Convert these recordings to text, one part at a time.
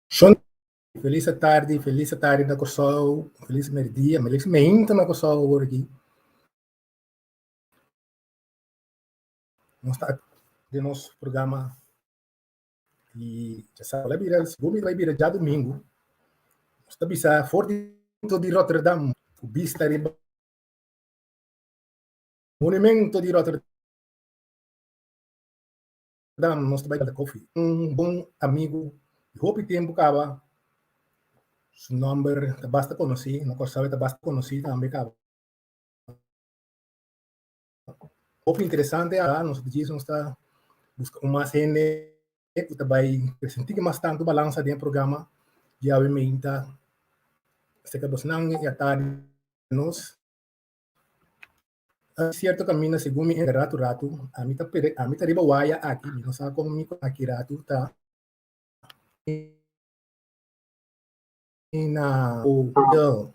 Shon felis atardi, felis atardi na Kòrsou, felis merdia, felis meinta na Kòrsou awor aki. Nos ta den nos programa i ya sa la bira, sigur mi bai bira djadumingu. Nos ta bisa for di Rotterdam ku bista riba monumento di Rotterdam. Dam nos ta bai kanta kofi. Un bon amigu di hopi tempu kaba, su nòmber ta basta konosí, na Kòrsou e ta basta konosí tambe kaba. Hopi interesante a nos djis nos ta buska un mas hende ku ta bai presentí mas tantu balansa den e programa di awe meinta serka bosnan i atardi nos. Cierto camina segun mi ratu ratu ami ta pere ami ta riba waya aki mi no sa con mi aki ratu ta na hotel.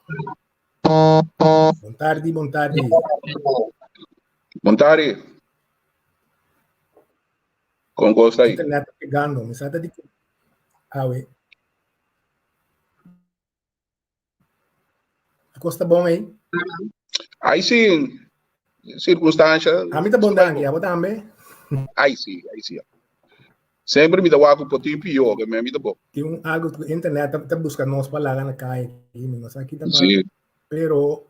Bon tardi, bon tardi. Bon tardi. Con cosa ahí? Internet ta pegando, mi sa ta di awe. Cos ta bon ei? Ai sí, circunstancia. A mi ta bon danki, abo tambe? Ai sí, ai sí. Semper mi ta wak un potin pior, que mi ta bon. Tin un algo ku internet ta, ta busca nos pa laga na kai aquí, mi no sa kita pa, Sí. pero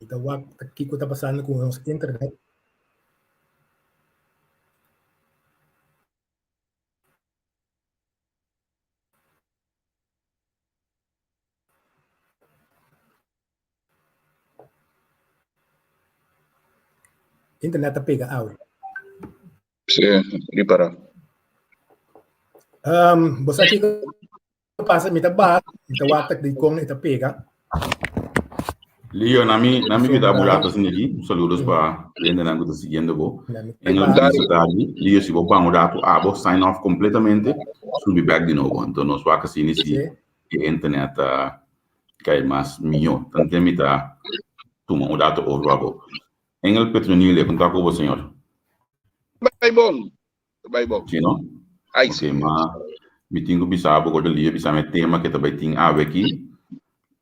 mi ta wak kiko ta pasando ku nos internet. Internet ta pega awe. Sí, ripara. Um, bo sa kiko pasa, mi ta baha, mi ta wak di kon e ta pega. Leo, na mi, na mi kita un rato asina aquí. Saludos pa hendenan ku ta siguiendo bo. En el Dale. feliz tardi. Leo, si bo ban un rato abo, sign off completamente, subi back di nobo. Anto nos wak asina si Sí. e internet ta kai mas mihó. Tanten mi ta tuma un rato over abo. Engel Petronilio, kon ta ku bo, señor? Bai bon. Bai bon. Sí, no? Ai, Ok, sí. ma mi tin ku bisa bo ku Leo bisa mi e tema ke ta bai tin awe aki.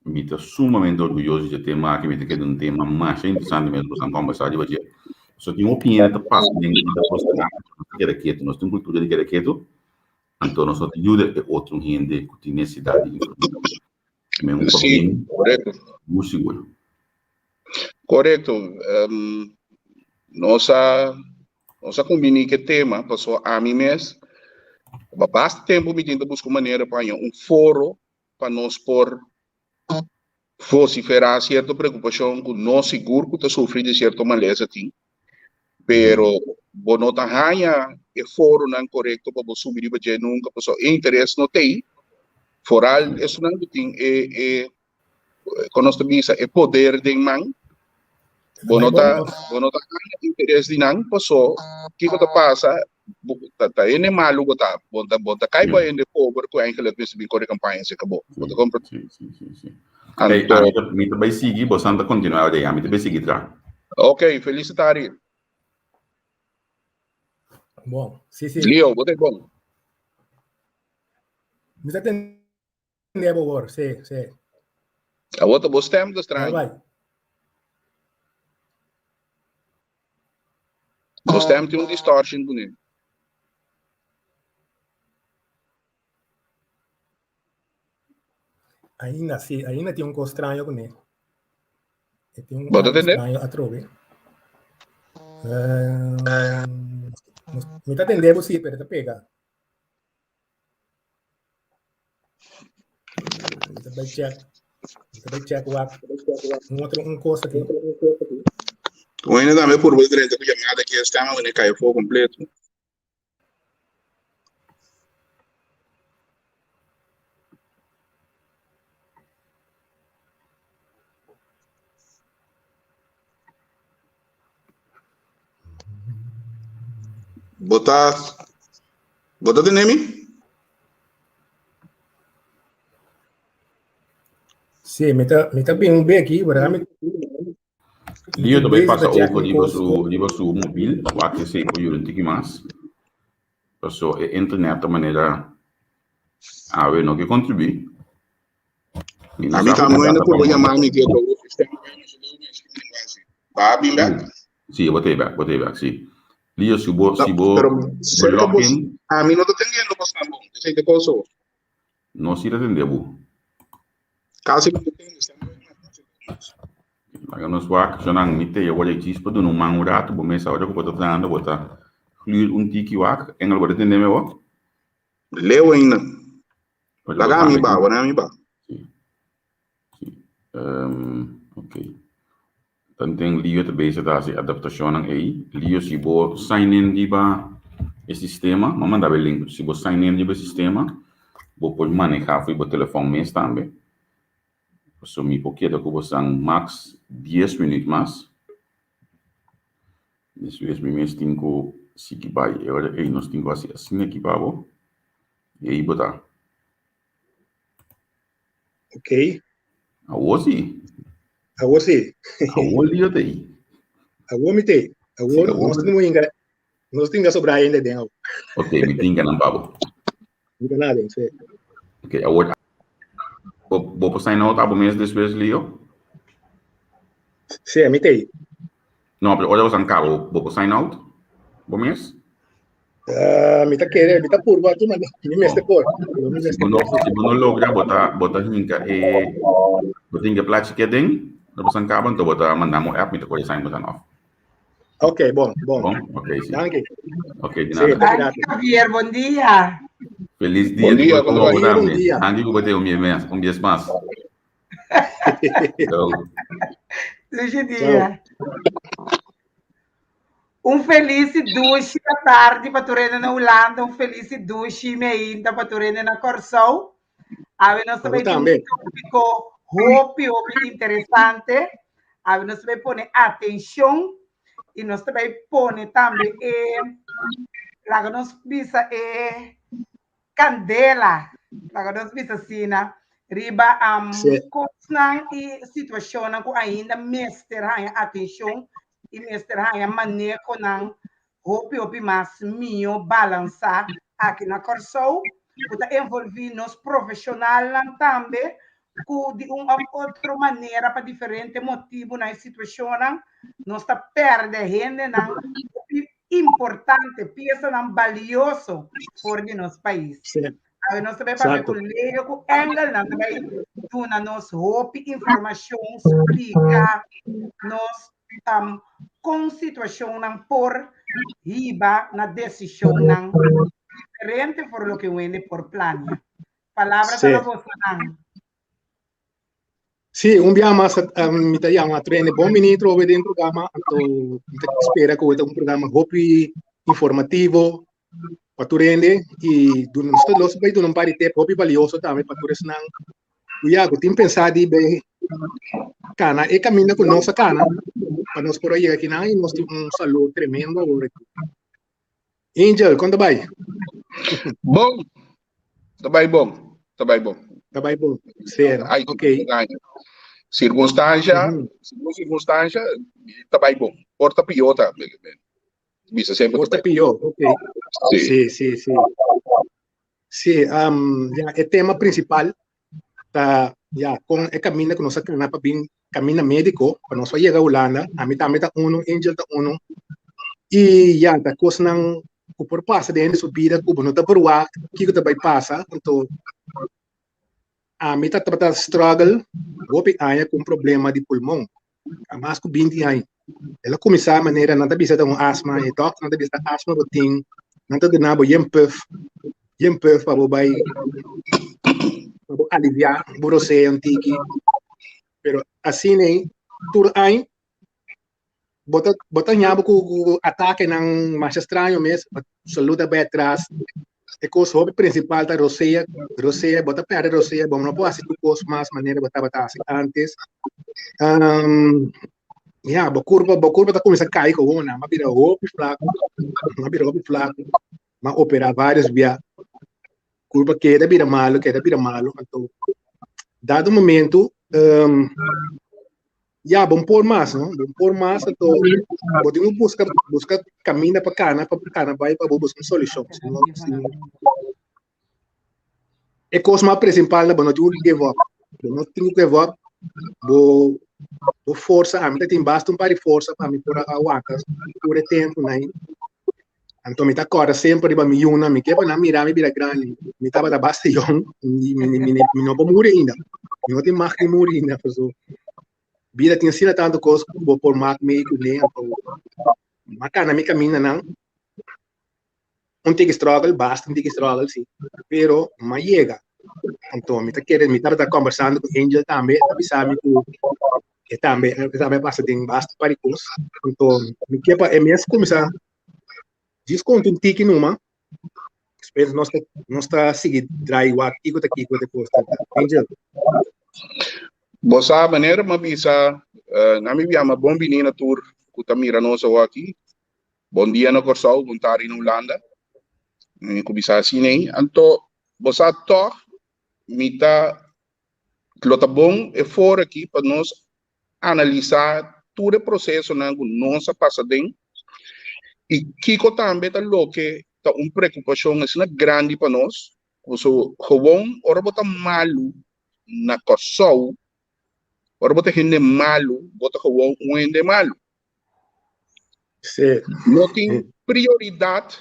Mi ta sumamente orguyoso di e tema aki, mi ta kere un tema masha interesante mes boso a kombersá riba dje. So tin hopi hende ta pasa den bida kos nos ta keda ketu, nos tin kultura di keda ketu, anto nos no ta yuda e otro hende ku tin nesesidat di informashon. Mi un Sí, pabien korekto. muy sigur. Korekto. Nos a nos a kumbiní ku e tema pasobra ami mes pa basta tempu mi tin ta buska un manera pa haña un foro pa nos por vociferá sierto preokupashon ku nos sigur ku ta sufri di sierto malesa tin, pero bo no ta haña e foronan korekto pa bo subi riba dje nunka pasobra e interes no t'ei, foral esunnan ku tin e e kon nos ta bisa e poder den man, bo no ta bo no ta haña interes di nan paso kiko ta pasa bo ta ta hende malu bo ta bo ta bo ta kai pa hende pober ku eigenlijk mester bin kore kampaña serka bo bo ta kompre Sí, sí, sí, sí. Hey, anto ami ta, mi ta bai sigui, bo san ta kontinuá ora ei, ami ta bai sigui tra. ok felis tardi Bon, sí, sí. Leo bo ta bon Mi ta tende bo awor, sí, sí. Awor ta bo stem ta Bai, straño bai. Bo stem tin un distortion kuné. Ainda, sí, ainda tin un kos straño kuné. E tin un Bo ta algo tende? straño atrobe. Uh, mi ta tende bo sí, pero ta pega. Mi ta bai check. Mi ta bai check wak. Un otro un cosa aquí. Bueno, tambe por bo drenta ku llamada ki stem a wene kai afó kompleto. Bo ta bo ta tende mi? Sí, mi ta mi ta bin un beki, pero mi Leo ta bai bezig pasa ta check over un riba kos. su riba su mobil, wak esei por yuda un tiki mas. Paso e internet ta manera awe no ke kontribuí. Mi no A mi sa ta ku moe data por pa yama mi que otro sistema. Ba bin back? Sí, bo te back, bo te back, sí. Leo, si bo, No, si bo, pero bo cerca bos, login, a mi no ta tendiendo bos tan bon. Esei te koso. no si ta tende bo. Casi no te tende. Laga nos wak, shonan, mi te awor e djis pa duna un man un rato, bo mes ora ku bo ta trahando, bo ta gluur un tiki wak. Engel, bo ta tende mi awor? Leo ainda. Oye, Laga mi ba, wara mi ba. Sí. Sí. Um, ok. Tanten Leo ta bezig ta hasi adaptacionnan ei. Leo, si bo sign in riba e sistema, m'a manda bo e link, si bo sign in riba e sistema, bo por maneha for bo telefon mes tambe. Pasobra mi por keda ku bo san max dies minuut mas. Despues mi mes tin ku sigui bai. E ora ei nos tin ku hasi asina aki pa bo. I ei bo ta. Ok. Awor si. Awor si. Awor Leo ta ei. Awor mi ta ei. Awor nos tin inga, nos tin sobra ainda den awor. Ok, mi tin ganan pa bo. Mi ta na den, si. Ok, awor bo, bo por sign out abo mes despues, Leo? Si, mi ta ei. No, pero ora bo san cabo, bo por sign out bo mes? Uh, mi ta kere, mi ta purba tu, maar mi mester por. Mi Si bo no, si bo no logra, bo ta, bo ta hinka e, bo ta hinka plachi ke den, ora bo san cabo, anto bo ta manda mo app, mi ta kore sign bo san off. Ok, bon, bon. Bon, ok, si. Danki. Ok, di Sí, nada. danki. Danki, Javier. Bon dia. Feliz dia. Bon dia, di ¿cómo va? bo Bon tambe. dia. Danki ku bo te un bies mas, un bies mas. Ciao. Dushi dia. Un felis i dushi tardi pa tur hende na Hulanda, un felis i dushi meinta pa tur hende na Kòrsou. Awe nos ta bai tin un tópiko hopi, hopi interesante. Awe nos ta bai pone atenshon i nos ta bai pone tambe e, laga nos bisa e kandela, laga nos bisa asina, riba um, Sí. kosnan i situashonnan ku ainda mester haña atenshon i mester haña manehonan hopi hopi mas mihó balansá aki na Kòrsou, ku ta envolví nos profeshonalnan tambe, ku di un òf otro manera pa diferente motibunan i situashonnan nos ta pèrdè hendenan hopi importante, piesanan balioso for di nos pais. Sí. Awe nos ta bai papia Exacto. ku Leo, ku Engel, nan ta bai duna nos hopi informashon, splika nos um, kon situashonnan por hiba na desishonnan diferente for loke wende por plania. Palabra ta Sí. na bosonan. Sí, un bia mas mi ta yama Trene bon bini trobe den programa, anto mi ta spera ku ta un programa hopi informativo pa tur hende i duna nos los bai duna un par di tip hopi valioso tambe pa tur esnan ku ya ku tin pensá di bai kana e kaminda ku nos a kana pa nos por a yega akinan i nos tin un salú tremendo awor aki. Angel, kon ta bai? Bon, ta bai bon, ta bai bon. Ta bai bon, ser, Ai, ok. Circunstancia, según circunstancia, ta bai bon. Por ta pió tambe. Bisa semper Por ta pió, ok. Sí. Sí, sí, sí. Sí, um, ja, e tema principal ta ja, con e caminda cu nos a cana pa bin caminda medico, pa nos a yega Hulanda, ami tambe ta uno, Angel ta uno, y ja, ta cosnan cu por pasa den su bida cu bo no ta verwacht kico ta bay pasa, anto ami ta tabata struggle hopi aña cu un problema di pulmon. A mas ku binti aña. El a kuminsá manera nan ta bisa ta un asma, e dòkternan ta bisa ta asma bo tin, nan ta duna bo yen pùf, yen pùf pa bo bai, pa bo aliviá bo rosea un tiki. Pero asina ei tur aña bo ta bo ta haña bo ku ku atakenan masha straño mes, salud ta bai atras. E kos hopi prinsipal ta rosea, rosea, bo ta pèrdè rosea, bo no por hasi tur kos mas manera bo tabata hasi antes. Um, ya, bo kurpa, bo kurpa ta kuminsá kai gewoon, m'a bira hopi flaku, m'a bira hopi flaku, m'a operá vários bia, kurpa keda bira malu, keda bira malu, anto dado momento, um, Ya, bon por mas, no? Bon por mas, anto bo tin ku buska buska kaminda pa kana pa kana bai pa bo buska un solushon. Si no, si no, e kos mas prinsipal ta bo no tin ku give up. Bo no tin ku give up. Bo bo forsa, ami ta tin basta un par di forsa pa mi por a wanta tur e tempu nan. Anto mi ta kòrda semper riba mi yunan, mi ke pa nan mira mi bira grandi. Mi tabata basta yòn, mi, mi, mi, mi no por muri ainda. Mi no tin mag di muri ainda, paso bida tin asina tantu kos ku bo por mak mei kuné. Anto mi a kana mi kamindanan, un tiki struggle, basta un tiki struggle, si, pero mi a yega. Anto mi ta kere, mi tabata kòmbersando ku Angel tambe, a bisa mi ku e tambe, e tambe a pasa den basta par di kos. Anto mi ke pa e mes kuminsá djis konta un tiki numa, despues nos ta nos ta sigui drai wak kiko ta kiko ta kos ta. Angel. Bo sa manera mi a bisa, nan mi yama bon bini na tur ku ta mira nos awor aki. Bon dia na Kòrsou, bon tardi na Hulanda. Mi kuminsá asina ei. Anto bo sa tòg mi ta lo ta bon e for aki pa nos analisá tur e prosesonan ku nos a pasa den i kiko tambe ta loke ta un preokupashon asina grandi pa nos. Pasobra gewoon ora bo ta malu na Kòrsou, ora bo ta hende malu, bo ta gewoon un hende malu. Sí. No tin prioridat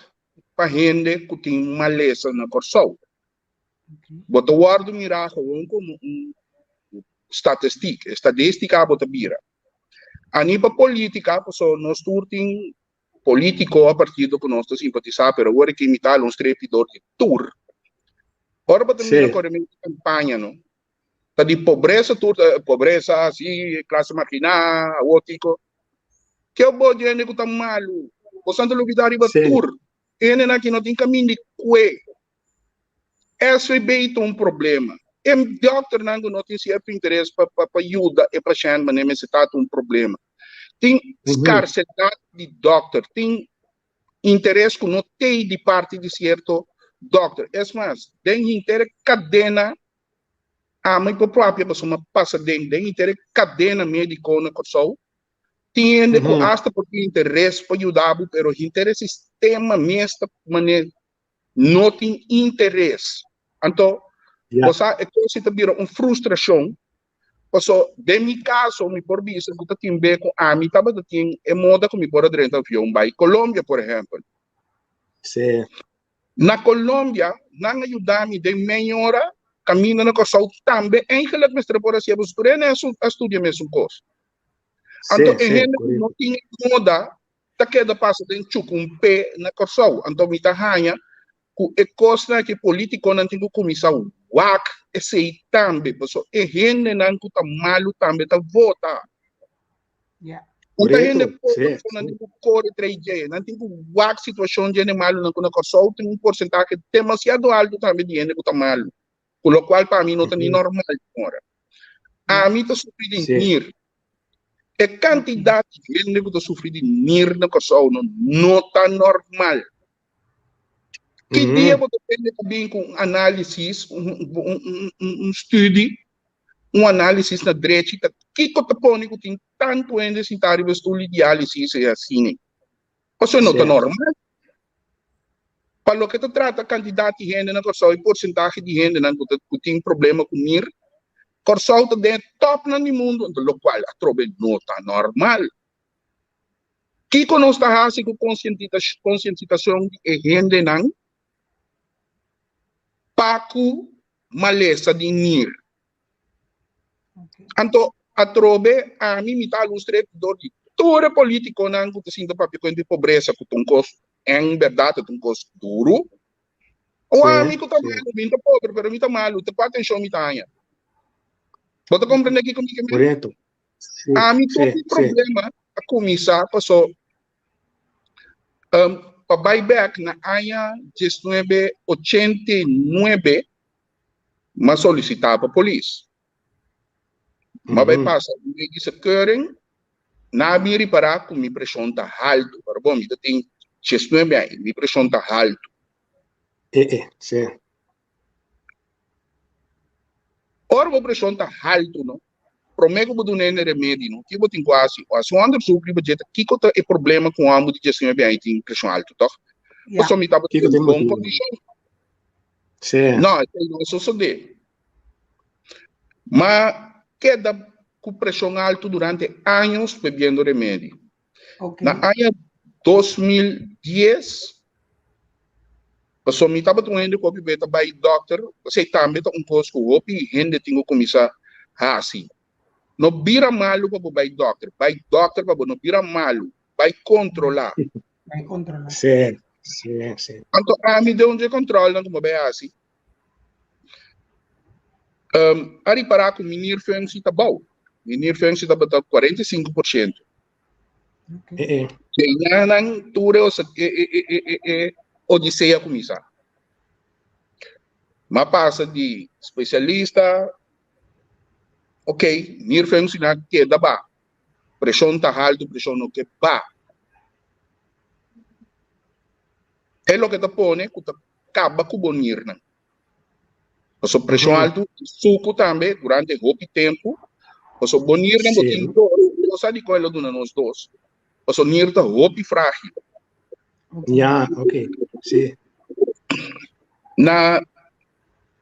pa hende ku tin malesa na Kòrsou. Bo ta wòrdu mirá gewoon komo un statistiek, estadístika bo ta bira. Ani pa polítika, pasobra nos tur tin polítiko a partido ku nos ta simpatisá, pero awor aki mi ta hala un strepi dor di tur. Ora bo ta mira Sí. korementu di kampaña no, ta di pobresa tur, pobresa, si, klase marginá, awor kiko. Ke bo djende ku ta malu? Bo san ta lubidá riba Sí. tur. Hendenan ki no tin kaminda di kue. SVB ta un problema. E dòkternan ku no tin sierto interes pa pa pa yuda e pashènt manera mester ta ta un problema. Tin skarsedat di dòkter, tin interes ku no tei di parti di sierto dòkter. Es mas, den henter e kadena, ami por papia pasobra mi a pasa den, den henter e kadena médiko na Kòrsou, tin hende ku asta por tin interes pa yuda bo, pero henter e sistema mes ta manera no tin interes. Anto, Ja. bo sa, e kos ta bira un frustrashon. Paso, den mi kaso, mi por bisa ku ta tin be ku ami tabata tin e moda ku mi por a drenta avion bai Colombia, por ehèmpel. Sí. Na Colombia, nan a yuda mi den mei ora, kaminda na Kòrsou tambe eigenlijk mester por hasié, pasobra tur hende a studia mesun kos. Anto, Sí, e sí, hende ku no korekto. tin e moda ta keda pasa den chukumpé na Kòrsou. Anto mi ta haña ku e kosnan aki politikonan tin ku kuminsá wak esei tambe, pasobra e hendenan ku ta malu tambe ta vota. Yeah. Un ta hende Correcto, pober sí, ku nan sí. tin ku kore trei dje, nan tin ku wak situashon dje hende malunan ku na Kòrsou tin un porsentahe demasiado altu tambe di hende ku ta malu, ku lokual pa mi no ta ni Ujú. normal ora. Ami ta sufri di Sí. nir. E kantidat di hende ku ta sufri di nir na Kòrsou no no ta normal. Ki dia bo ta tende ku bin ku un análisis, un, un, un, un, un studi, un análisis na drechi ta kiko ta pone ku tin tantu hende sintá riba e stul di diálisis e asina? Pasobra no ta normal. Pa loke ta trata kantidat di hende na Kòrsou i porsentahe di hendenan ku ta ku tin problema ku nir, Kòrsou ta den e tòpnan di mundu, anto lokual atrobe no ta normal. Kiko nos ta hasi ku konsientisashon di e hendenan pa ku malesa di nir? Anto atrobe ami mi ta alustre dor di tur e politikonan ku ta sinta papia kuenta di pobresa ku ta un kos en bèrdat ta un kos duru. O ami ku ta malu, mi no ta pobre pero mi ta malu, ta kua atenshon mi ta haña? Bo ta komprende kiko mi ke men? Sí, Ami tur sí, mi sí. problema a kuminsá paso um, pa bai bèk na aña 1989 m'a solisitá pa polis. M'a bai Mhm. pasa un medische keuring, nan a bin ripará ku mi preshon ta haltu. Pero bon, mi ta tin 19 aña, mi preshon ta haltu. Eh, eh, sí. Ora bo preshon ta haltu no, promé ku bo duna hende remedi no, kiko bo tin ku hasi? Bo hasi un onderzoek riba dje ta kiko ta e problema ku un hòmber di diesnuebe aña tin preshon haltu tòg? Ja. Pasobra mi tabata Kiko den ta e bon motibu? kondishon. Sí. No, esei no a sosodé. Ma keda ku preshon haltu durante años bebiendo remedi. Ok. Na aña 2010, pasobra mi tabata un hende ku hopi be ta bai dòkter, esei tambe ta un kos ku hopi hende tin ku kuminsá hasi. No bira malu pa bo bai dòkter, bai dòkter pa bo no bira malu, bai kontrolá. Bai kontrolá. Sí, sí, sí. Anto ami den un dje kòntròlnan ku bo bai hasi, a ripará ku mi nierfunctie ta bou. Mi nierfunctie tabata 45%. Eh, eh. Nan tur e, e, e, e, e, e odisea kuminsá. Ma pasa di spesialista, ok, nierfunctie na keda ba. Preshon ta haltu, preshon no ke ba. E loke ta pone ku ta kaba ku bo nirnan. Pasobra preshon haltu i suku tambe durante hopi tempu. Pasobra bo nirnan bo tin dos, no sa dikon el a duna nos dos. Pasobra nir ta hopi frágil. Ya, ok, si. Na,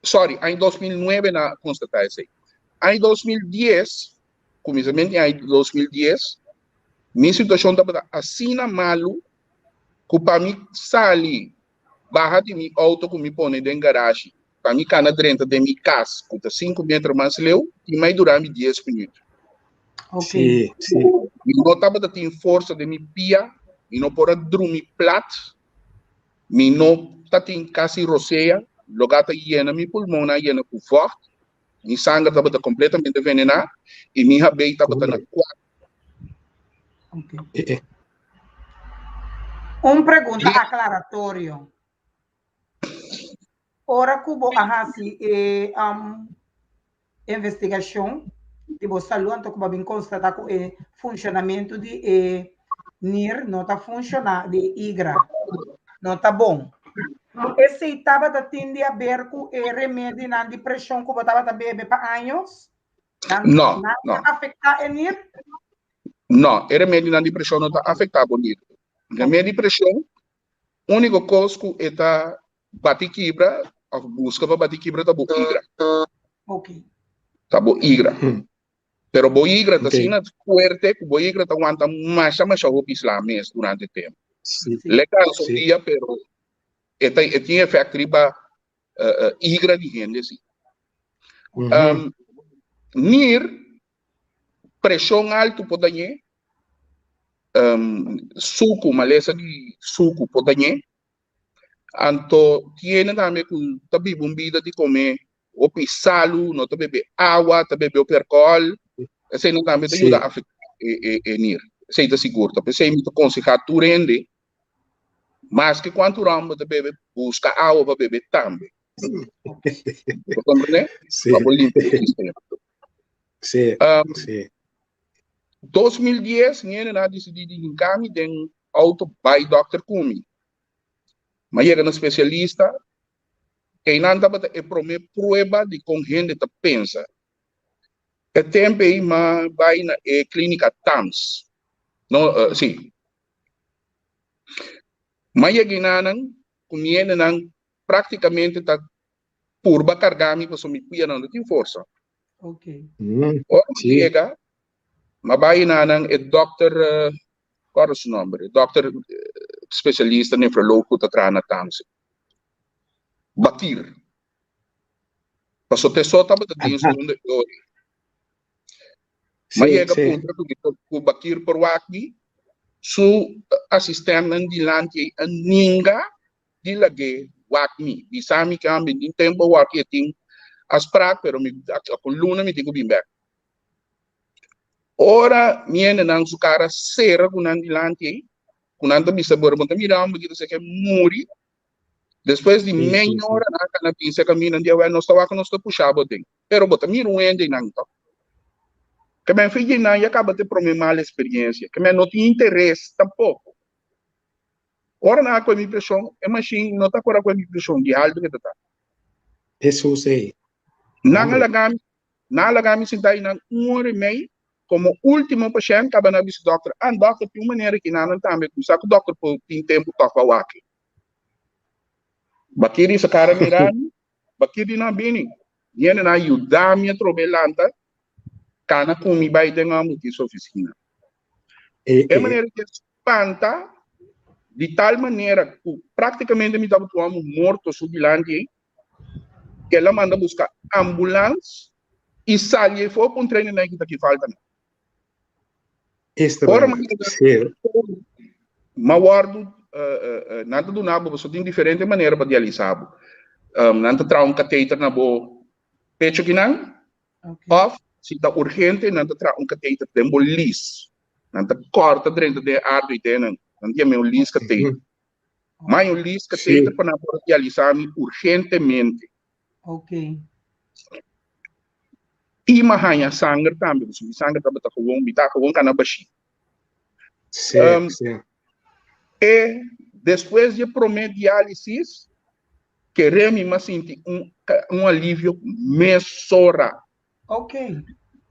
sorry, aña 2009 na konstatá esei. Aña 2010, kuminsamentu di aña 2010, mi situashon tabata asina malu ku pa mi sali baha di mi outo ku mi pone den garashi pa mi kana drenta den mi kas ku ta sinku meter mas leu tin mai dura mi dies minüt. Sí, sí. Mi no tabata tin forsa den mi pia, mi no por a drumi plat, mi no ta tin kasi rosea, loga ta yena mi pulmonnan a yena ku vògt, mi sanger tabata kompletamente venená i mi habei tabata na kuater. Okay. Un pregunta aclaratorio. Ora ku bo a hasi e um, investigacion di bo salú, anto ku bo a bin constata ku e funcionamento di e nir no ta funciona, di e igra no ta bon. Esei tabata tin di haber ku e remedinan di preshon ku bo tabata bebe pa años? Nan, No, nan no. ta afektá e nir? No, e remedionan di preshon no ta afektá bo nir. Remedio di preshon, úniko kos ku e ta bati kibra òf buska pa bati kibra ta bo igra. Ok. Ta bo igra. Pero bo igra ta Ok. asina fuerte ku bo igra ta wanta masha masha hopi sla mes durante tempu. Sí. Le kansa un Sí. dia pero e ta e tin efèkt riba igra di hende si. Um, nir, preshon altu por dañ'é, um, suku, malesa di suku por dañ'é. Anto tiene tambe ku ta biba un bida di kome. Hopi salu, no ta bebe awa, ta bebe hopi alcohol. Esei tambe ta yuda afecta e nir. Esei ta sigur. Ta p'esei mi ta conseha tur hende, maske cuantu rom bo ta bebe, busca awa pa bebe tambe. Bo comprende? Sí. Pa bo limpia bo sistema. Sí, sí. 2010, mi hende a decidi di hinca mi den auto bai dokter cu mi. Mi a yega na specialista, einan tabata e prome prueba di con hende ta pensa. E tempo ei mi a bai na e clinica TAMS. No, si. Mi a yega einanan cu mi hendenan practicamente ta purba carga mi pasobra mi pianan no tin forsa. Ora mi yega, mi a bai einanan e dokter, kòrda su nòmber, e dòkter spesialista nefrolog ku ta traha na TAMSE. Bakir. Pasobra te so tabata dins unda e ora. Mi a yega puntra ku mi ku Bakir por wak mi, su asistèntnan dilanti ei a ninga di lag'é wak mi. Bisa mi ke mi tin tempu awor ku e tin afsprak, pero mi ku luna mi tin ku bin bèk. Ora mi hendenan su kara sera ku nan dilanti ei, ku nan ta bisa, Bo ta mira homber ki ta seke muri. Despues di mei ora nan a kana bisa kaminda di awel nos ta wak nos ta pusha bo den. Pero bo ta mira un hende einan to. Ke men fi dje nan ya kaba te prome mal experiencia. Ke men no tin interes tampoko. Ora nan a koe mi preshon, e mashin no ta kora koe mi preshon di haltu ke ta ta. Hesus ei. Nan a laga mi Nan a laga mi sinta einan un ora i mei komo último pashènt kaba nan a bisa dòkter, Ah, dòkter, tin un manera ki nan tambe kumsa ku dòkter por tin tempu tòg pa wak. Bakir di sa kara mira mi, Bakir di nan bini. Hende nan a yuda mi atrobe lanta kana ku mi bai den Ambutis ofisina. E manera ki a spanta di tal manera ku praktikamente mi tabata un hòmber morto su dilanti ei. El a manda buska ambulans i sali ei for pa un training nan kita ki falta nan. Esta Ora bem. mi yega Sí. m'a wòrdu nan ta duna bo pasobra tin diferente manera pa dialisa bo. Nan ta traha un kateter na bo pecho kinan òf si ta urgente nan ta traha un kateter den bo lis. Nan ta kòrta drenta den e ardo i den nan. Nan ta yama e un lis kateter. Mai un lis kateter pa nan por dialisa mi urgentemente. Ok. I m'a haña sanger tambe, pasobra mi sanger tabata gewoon, mi ta gewoon kana bashí. Sí, sí. E despues di e promé diálisis, kere mi m'a sinti un un alivio mesora. Ok.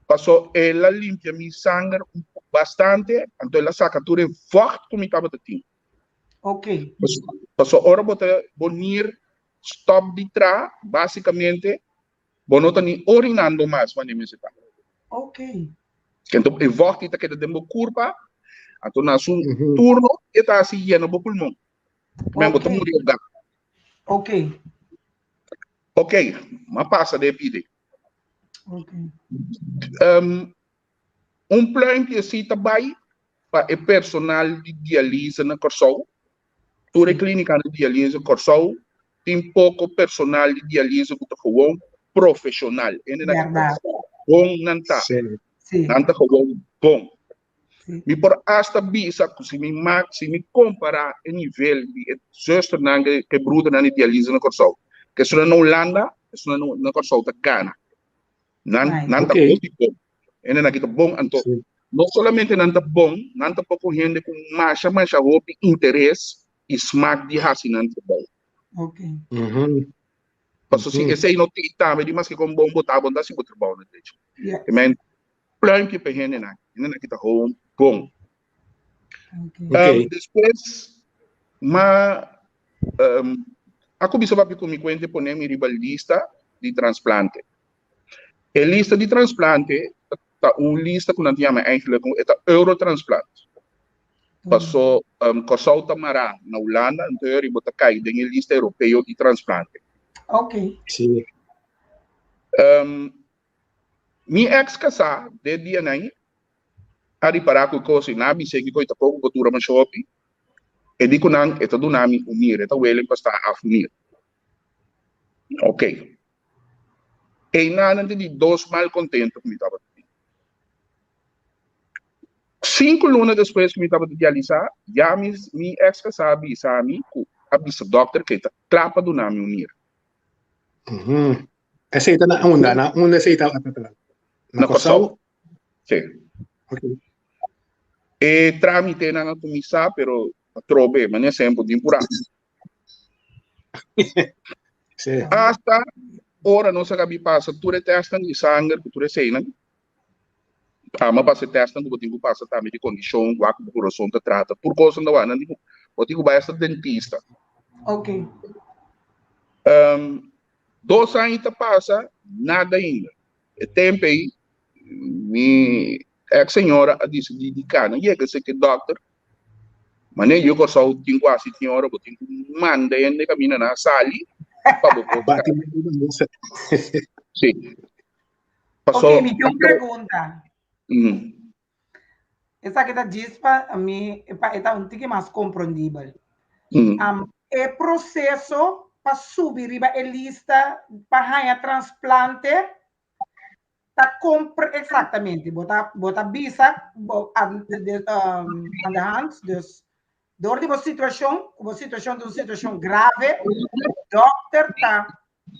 Paso el a limpia mi sanger un bastante, anto el a saka tur e vocht ku mi tabata tin. Ok. Paso ora bo ta bo nir stop di tra, basicamente bo no ta ni orinando mas wanneer mester ta. Ok. Enton e vocht ta keda den bo curpa, anto na su turno e ta hasi yena bo pulmon. Men bo ta muri hoga. Ok. Ok, m'a pasa den e pide. Ok. Un pluimpje si ta bai pa e personal di dialise na Kòrsou. Tur e klínikanan di dialise Kòrsou tin poko personal di dialise ku ta gewoon profeshonal. Hendenan ku ta bon nan ta. Nan ta gewoon bon. Mi por asta bisa ku si mi mak, si mi kompará e nivel di e zusternan ku e brudernan di dialise na Kòrsou, ku esunnan na Hulanda, esunnan na Kòrsou ta gana. Nan, nan ta hopi bon. Hendenan aki ta bon, anto no solamente nan ta bon, nan ta poko hende ku masha masha hopi interes i smak di hasi nan trabou. Paso si esei no tin tambe di maske kon bon bo ta, bo no ta hasi bo trabou na drechi. Te men pluimpje pa e hendenan, hendenan aki ta hoon bon. Despues ma a kuminsá papia ku mi kuenta e pone mi riba lista di transplante. E lista di transplante ta un lista ku nan ta yama eigenlijk e ta eurotransplant. Paso Kòrsou ta mará na Hulanda, anto e riba ta kai den e lista europeo di transplante. Sí. Mi ex kasá den dianan a ripará ku e kos i nan a bis'é kiko i tampoko por dura masha hopi. E di ku nan e ta duna mi un mir, e ta welen pa sta af un mir. Ok. Einanan ta di dos malkontento ku mi tabata tin. Sinku luna despues ku mi tabata dialisá, ya mi mi eks kasá a bisa mi ku a bisa dòkter ku e ta kla pa duna mi un nir. Esei ta na unda? Na unda esei tabata ta? Na Kòrsou. Sí. E trámitenan a kuminsá, pero atrobe, manera semper, tin purá. Sí. Hasta ora nos a gabi pasa tur e testnan di sanger ku tur eseinan, ama pasa e testnan ku bo tin ku pasa tambe di kondishon, wak ku bo kurason ta trata, tur kos nan ta wak, nan tin ku, bo tin ku bai hasta dentista. Ok. 2 aña ta pasa, nada ainda. E tempu ei, mi ex señora a disidí di kana yega seki dòkter. Manera yu Kòrsou tin ku hasi tin ora bo tin ku manda hende kaminda nan a sali pa bo por Bati man riba mesa. Sí. Paso Ok, mi tin un pregunta. Mm. Esaki ta djis pa mi, pa e ta un tiki mas komprondibel. Mm. E proseso pa subi riba e lista pa haña transplante ta kon exactamente? Bo ta, bo ta bisa bo aan de, aan de hand, dus door di bo situashon, ku bo situashon ta un situashon grave, dokter ta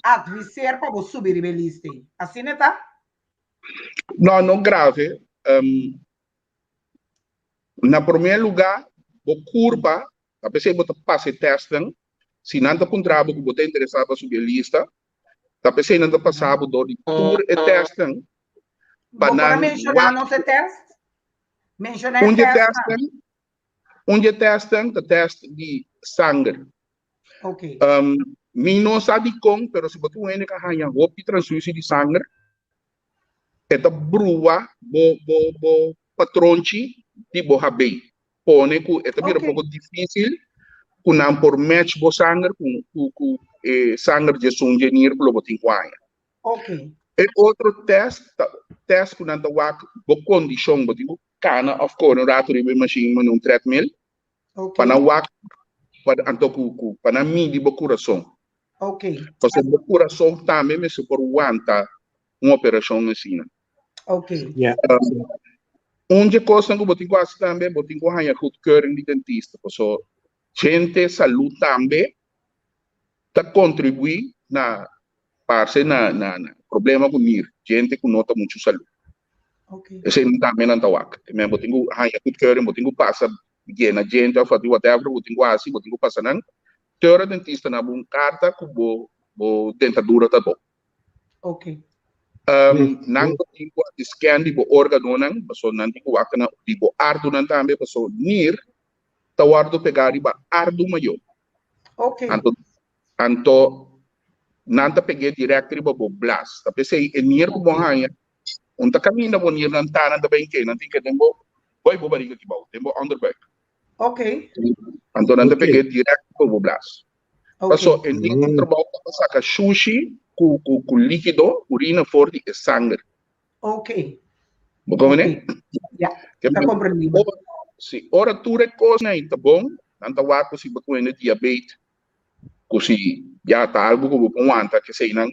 adviseer pa bo subi riba e lista ei. Asina e ta? No, no grave. Na promé lugá, bo kurpa, ta p'esei bo ta pasa e tèstnan, si nan ta puntra bo ku bo ta interesá pa subi e lista, ta p'esei nan ta pasa bo dor di tur e tèstnan pa Bo por a nan menshoná wak nos e tèst? Menshoná e Un di e tèstnan. tèstnan, un di e tèstnan ta tèst di sanger. Ok. Mi no sa dikon, pero si bo tin un hende ku a haña hopi transfusie di sanger, e ta brua bo bo bo patronchi di bo habei. Pone ku e ta bira Ok. poko difísil ku nan por match bo sanger ku ku ku e sanger di esun dje nir ku lo bo tin ku haña. Ok. E otro tèst ta tèst ku nan ta wak bo kondishon, bo tin ku kana òf kore un ratu riba e mashin manera un treadmill Ok. pa nan wak pa anto ku ku pa nan midi bo kurason. Ok. Pasobra bo kurason tambe mester por wanta un operashon asina. Ok. Yeah. Un dje kosnan ku bo tin ku hasi tambe, bo tin ku haña goedkeuring di dentista, paso djente salú tambe ta kontribuí na parse na na na problema ku nir, djente ku no ta muchu salú. Ok. Esei tambe nan ta wak. Men bo tin ku haña goedkeuring, bo tin ku pasa yena djente òf whatever bo tin ku hasi, bo tin ku pasa nan. Te ora dentista na bo un karta ku bo bo dentadura ta bon. Ok. Nan ta tin ku hasi scan di bo organonan, paso nan tin ku wak na di bo ardunan tambe, paso nir ta wòrdu pegá riba ardu mayó. Ok. Anto, anto nan ta peg'é dirèkt riba bo blas. Ta p'esei e nir ku bo haña, un ta kaminda bo nirnan ta, nan ta ben ke, nan tin ke den bo, boi bo bariga aki bou, den bo onderbuik. Ok. Anto nan ta Ok. peg'é dirèkt riba bo blas. Ok. Paso e ningún trabou ta pa saka shushi ku ku ku líkido, urina for di e sanger. Ok. Bo komprendé? Ok. Ya, Ke ta men, komprendibel. ora, si ora tur e kosnan ei ta bon, nan ta wak ku si bo tin diabet, ku si ya ta algu ku bo por wanta keseinan.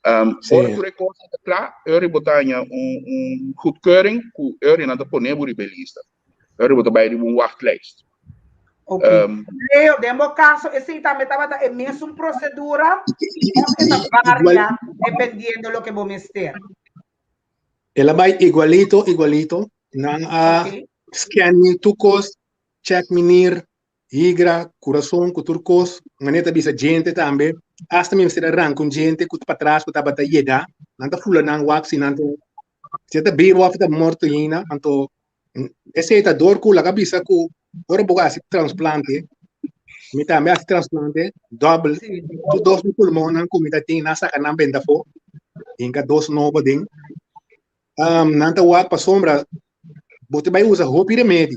Ora Sí. tur e kosnan ta kla, ora bo ta haña un un goedkeuring ku ora nan ta pone bo riba e lista. Ora bo ta bai riba un wachtlijst. Ok. Leo, den bo caso, esei tambe tabata e mesun procedura of e ta varia dependiendo loke bo mester? El a bai igualito, igualito. Nan a Ok. scan mi tur kos, check mi nir, higra, kurason ku tur kos. Manera ta bisa djente tambe. Asta mi mester a ranka un djente ku ta patras ku tabata yega. Nan ta fula nan wak si nan ta si e ta bibu of e ta morto hina. Anto esei ta dor ku laga bisa ku ora bo hasi transplante, mi tambe hasi transplante dòbel. Tur dos mi pulmonnan ku mi ta tin nan saka nan benta afó. Hinka dos nobo aden. Nan ta wak pasobra bo ta bai usa hopi remedi.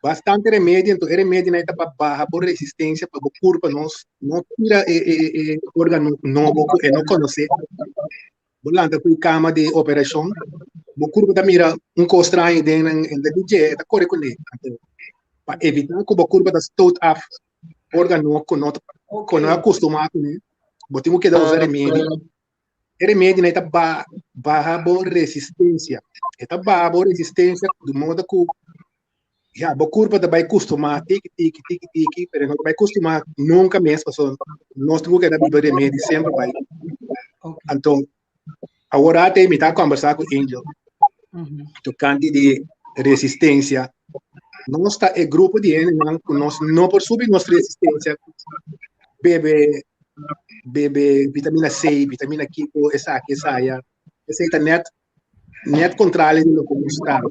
Bastante remedi, anto e remedinan ta pa baha bo resistencia pa bo curpa no no tira e e e organo nobo cu e no conoce. Bo lanta cu e cama di operacion, bo curpa ta mira un cos straño den nan en ta dje e ta core cune. Anto pa evita cu bo curpa ta stoot af organo cu no cu no a acostuma cune, bo tin cu keda usa remedi. E remedi nan e ta ba baha bo resistencia. E ta baha bo resistencia di modo ku ya bo kurpa ta bai kustumá tiki tiki tiki tiki, pero e no ta bai kustumá nunka mes pasobra nos tin ku keda biba remedi semper bai. Anto awor ate mi ta kombersá ku Angel tokante di resistencia. Nos ta e grupo di hendenan ku nos no por subi nos resistencia bebe bebe vitamina C, vitamina kiko, esaki, esaya. Esei ta net net kontrali di loke nos ta.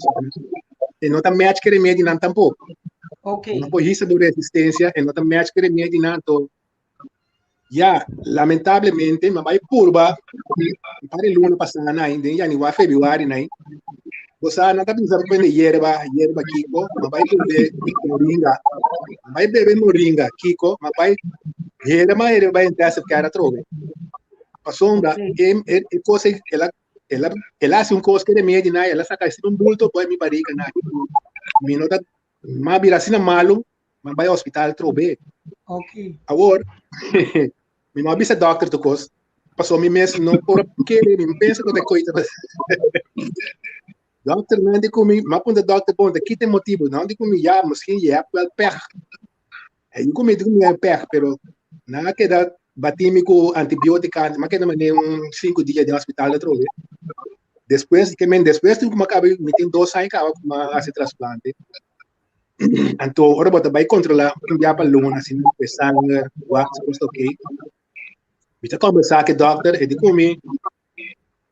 E no ta match ku remedinan tampoko. Ok. No por hisa bo resistencia, e no ta match ku remedinan, anto ya, lamentablemente, mi a bai purba un par di luna pasá nai, den yanüari, febrüari nai. Bo sa, nan ta bisa bo bende yerba, yerba kiko, mi a bai bebe moringa. Mi a bai bebe moringa, kiko, mi a bai hera mi a hera bai intensive care atrobe. Pasobra e e e kos ei, el a el a el a hasi un kos ku remedi nai, el a saka asina un bulto poi mi barika nai. Mi no ta, mi a bira asina malu Mi a bai hospital trobe. Ok. Awor, mi no a bisa dokter tu kos, paso mi mes no por kere, mi pensa ku ta koita. Dokter nan di ku mi, mi a puntra dokter bon, ta kita e motibu? Nan di ku mi, ya, misschien je hebt wel pech. E yu ku mi di ku mi heb pech, pero nan a keda bati mi ku antibiotika, mi a keda mane un sinku dia den hospital atrobe. Despues, ke men despues tin ku mi a kaba, mi tin dos aña kaba ku mi a hasi trasplante. Anto ora bo ta bai kontrolá un bia pa luna si no e sanger wak si kos ta ok. Mi ta kombersá ku e dòkter e di ku mi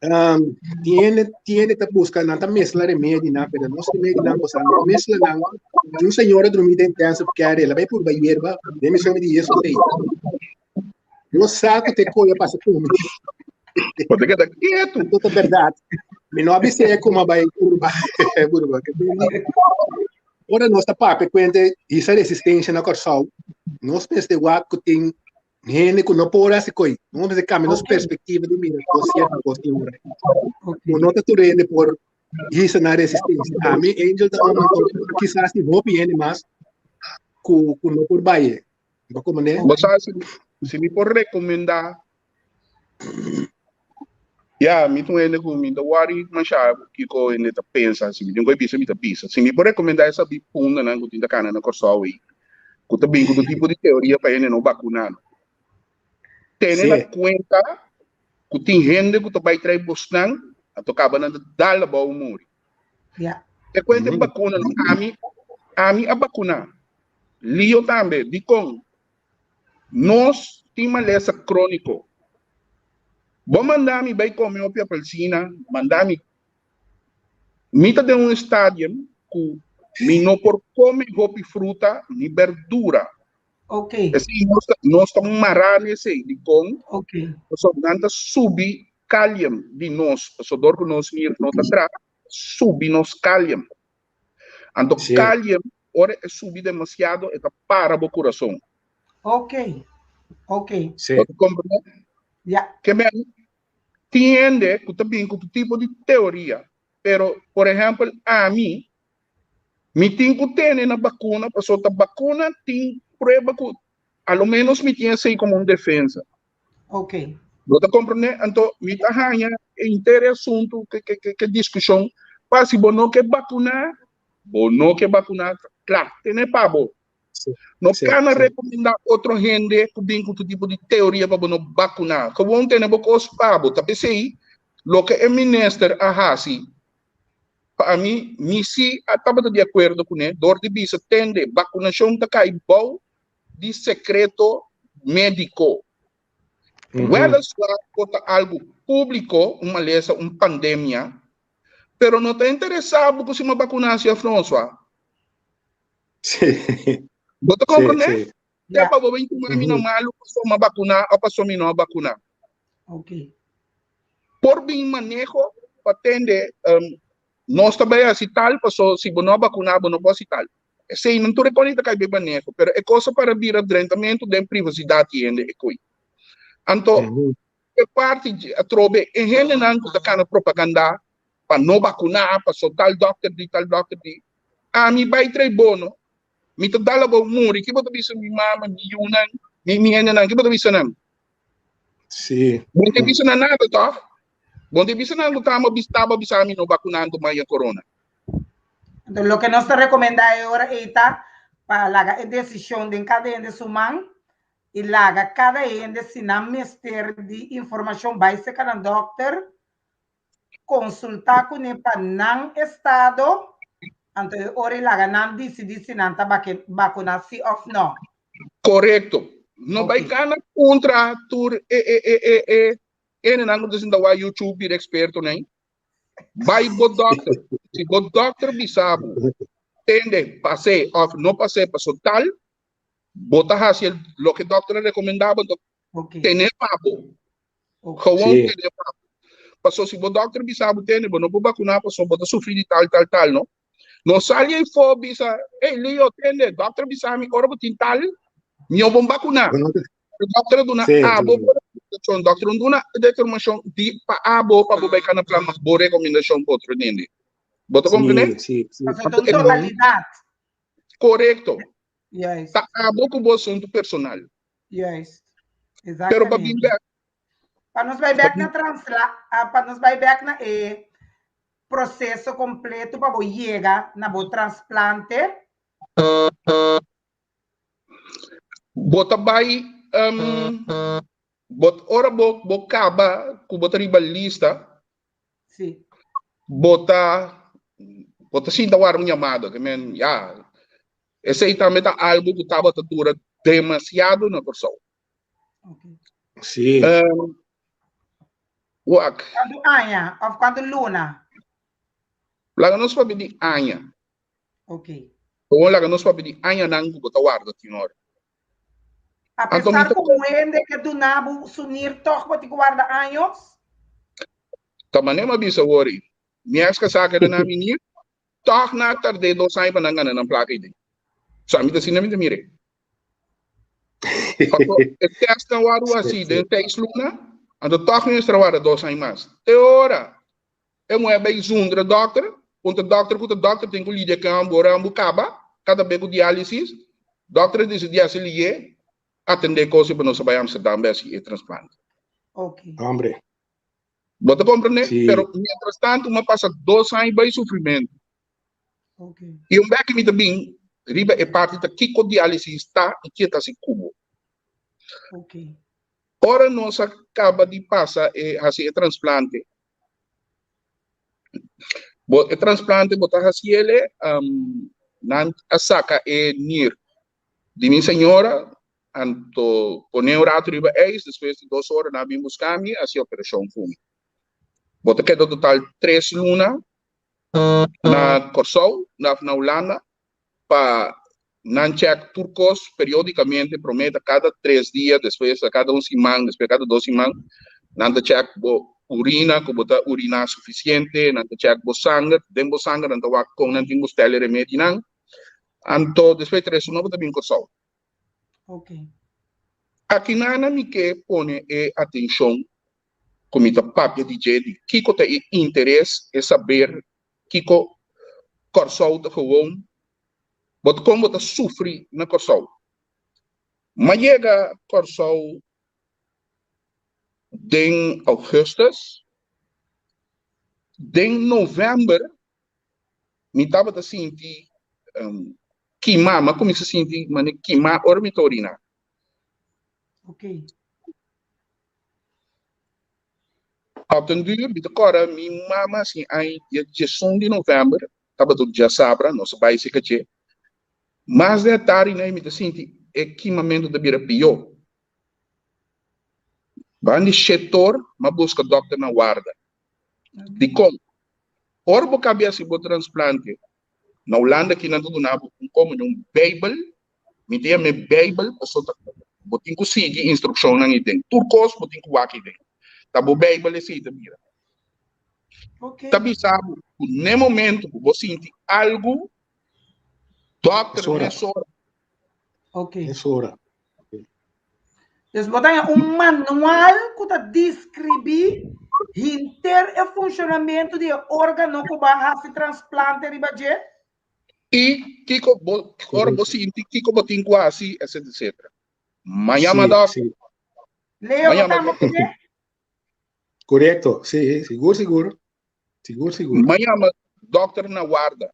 um, tin hende tin hende ta buska nan ta mesla remedinan pero nos remedinan bo sa no mesla nan. Tin un señora drumí den intensive care el a bai purba yerba den mi somi di yesu tei. No sa ku te koe pasa ku mi. Bo ta keda ketu. Anto ta bèrdat. Mi no a bis'é ku mi a bai purba purba. Ora nos ta papia kuente hisa resistensia na Kòrsou, nos mester wak ku tin hende ku no por hasi koi. Nos mester kambia nos perspektiva di mira kos sierto kos tin ora. Ku no ta tur hende por hisa nan resistensia. Ami, Angel ta un anto kisas tin hopi hende mas ku ku no por bai. Bo komprendé? Bo sa si, si mi por rekomendá, ya, mi ta un hende ku mi ta wòri mashá kiko hende ta pensa, si mi tin ku e bisa mi ta bisa. Si mi por rekomendá e sabí pundanan ku tin ta kana na Kòrsou ei, ku ta bin ku tur tipo di teoria pa hende no bakuná no. Tene na kuenta ku tin hende ku ta bai trae bosnan, anto kaba nan ta dal abou muri. Ya. Te kuenta e bakuna no, ami, ami a bakuná. Lio tambe, dikon? Nos tin malesa króniko. Bo manda mi bai kome hopi apelsina, manda mi. Mi ta den un stadium ku mi no por kome hopi fruta ni berdura. Ok. Esei nos ta, nos ta mará na esei. Dikon? Ok. Pasobra nan ta subi kalium di nos, pasobra dor ku nos nir no ta traha, subi nos kalium. Anto Sí. kalium, ora e subi demasiado, e ta para bo kurason. Ok. Ok. Sí. Bo ta komprendé? Ja. Ke men, tin hende ku ta bin ku tur tipo di teoria, pero, por ehèmpel, ami, mi tin ku tene na bakuna, pasobra ta bakuna tin prueba ku a lo ménos mi tin esei komo un defensa. Ok. Bo ta komprendé? Anto mi ta haña henter e asuntu ke ke ke diskushon pa si bo no ke bakuná, bo no ke bakuná, kla, tene pa bo. No kana rekomendá otro hende ku bin ku tur tipo di teoria pa bo no bakuná. Gewoon tene bo kos pa bo. Ta p'esei loke e minister a hasi, pa ami, mi si a tabata di akuerdo kuné dor di bisa tende bakunashon ta kai bou di sekreto médiko. Weliswaar por ta algu públiko, un malesa, un pandemia, pero no ta interesá bo ku si mi bakuná si òf no, swa. Sí. Bo ta Sí, komprendé? sí. Te pa bo bin tuma mi na malu pasobra mi a bakuná òf pasobra mi no a bakuná. Ok. Por bin maneho pa tende, nos ta bai hasi tal, pasobra si bo no a bakuná bo no por hasi tal. Esei nan tur e kos ta kai be maneho, pero e kos a para bira drentamentu den privasidat di hende e koi. Anto e parti atrobe e hendenan ku ta kana propaganda pa no bakuná, paso tal dòkter di, tal dòkter di, ami bai trae bono, mi ta dal abou muri, ki bo ta bisa mi mama, mi yunan, mi mi hendenan, ki bo ta bisa nan? Sí. Bon te bisa na nada, toch? Bon te bisa na ku tama bis taba bisa mi no vacunando maya corona. Anto loke nos ta recomenda e ora ei ta pa laga e decision den cada hende su man y laga cada hende si nan mester di informacion bai cerca nan dokter konsultá kuné pa nan estado, anto e ora e laga nan disidí si nan ta bakuná sí òf nò. Korekto. No bai kana kontra tur e e e e e hendenan ku ta sinta wak YouTube bira ekspertonan. Bai bo dòkter. Si bo dòkter bisa bo tende pas'é òf no pas'é paso tal, bo ta hasi loke dòkter a rekomendá bo, anto tene pa bo. Gewoon sí. tene pa. Paso si bo dokter bisa bo tene, bo no por vacunar paso bo ta sufri di tal, tal, tal, no? No sali ei fo bisa, hey Leo, tende, dokter bisa mi ora bo tin tal, mi no bon vacunar. Dokter duna sí, abo sí. recomendacion, dokter no duna determinacion di pa abo pa bo bai kana plan mas bo recomendacion pa otro hende. Bo ta comprende? Sí, sí, sí. Paso ta un totalidad. Correcto. Juist. Ta abo ku bo asunto personal. Juist. Pero pa bin bek. Pa nos bai bek na transla, ah, pa nos bai bek na e proceso completo pa bo yega na bo transplante. Bo ta bai, um, bo, ora bo, bo kaba ku bo ta riba lista, Sí. Bo ta, bo ta sinta warda un yamada, ke men, ya, esei tambe ta algo ku tabata dura demasiado na Kòrsou. Okay. Sí. Um, wak. Kuantu aña òf kuantu luna? Laga nos papia di aña. Okay. Gewoon laga nos papia di añanan ku bo ta warda tin ora. A pesar ku un hende ke duna bo su nir tòg bo tin ku warda años? Ta manera mi a bisa awor ei. Mi ex kasá keda na mi nir, tòg nan a tard'é dos aña pa nan gana nan plaka ei den. So ami ta asina mi ta mir'é. Paso e tèstnan wòrdu hasí den seis luna, anto tòg mi mester a warda dos aña mas. Te ora E muhé bai zundra dòkter, puntra dòkter ku ta dòkter tin ku lidia ku e hòmber ora e hòmber kaba, kada be ku diálisis, dòkter a disidí hasi lié, atendé e kos i pa nos a bai Amsterdam bai hasi e transplante. Ok. Hombre. Bo ta komprendé? Sí. Pero mientras tanto mi a pasa dos aña bai sufrimentu. Ok. I un bek mi ta bin riba e parti ta kiko diálisis ta i ke ta hasi ku bo. Ok. Ora nos a kaba di pasa e hasi e transplante, Bo e transplante bo ta hasiele, um, nan a saka e nir di mi señora, anto pone un rato riba ijs, despues di dos ora nan a bin buska mi, hasi operashon ku mi. Bo ta keda total tres luna na Kòrsou, na na Hulanda, pa nan check tur kos periodicamente, prome ta kada tres dia, despues ta kada un siman, despues kada dos siman, nan ta check bo urina, ku bo ta urina sufisiente, nan ta check bo sanger, den bo sanger nan ta wak kon nan tin ku stel e remedinan, anto despues tres luna bo ta bin Kòrsou. Okay. Akinana mi ke pone e atenshon ku mi ta papia di dje di kiko ta e interes, e saber kiko Kòrsou ta gewoon, bo ta kon bo ta sufri na Kòrsou. M'a yega Kòrsou den ougùstùs, den novèmber mi tabata sinti kimá, m'a kuminsá sinti manera kimá ora mi ta oriná. Okay. Op den duur mi ta kòrda mi mama sin ai dia diesun di novèmber, tabata un djasabra, nos a bai serka dje. Mas den e tardi nei mi ta sinti e kimamentu ta bira pió. Ban di shetor m'a buska dòkter na warda. Dikon? Ora bo kabia hasi bo transplante, na Hulanda aki nan ta duna bo un komo di un beibel Mi ta yama e Bijbel pasobra ta bo tin ku sigui instrukshonnan ei den. Tur kos bo tin ku wak ei den. Ta bo Bijbel esei ta bira. Okay. Ta bisa bo ku n'e momento ku bo sinti algu, dòkter Es ora. mesora. Okay. Es ora. Dus bo ta haña un manual ku ta deskribí henter e funshonamentu di e órgano ku bo a hasi transplante riba dje. I kiko bo, ora bo sinti kiko bo tin ku hasi, etcetera, etcetera. Mañana Sí, dòkter. sí. Leo, bo ta kuné? Korekto, sí, sigur, sigur. Sigur, sigur. M'a yama dòkter na warda.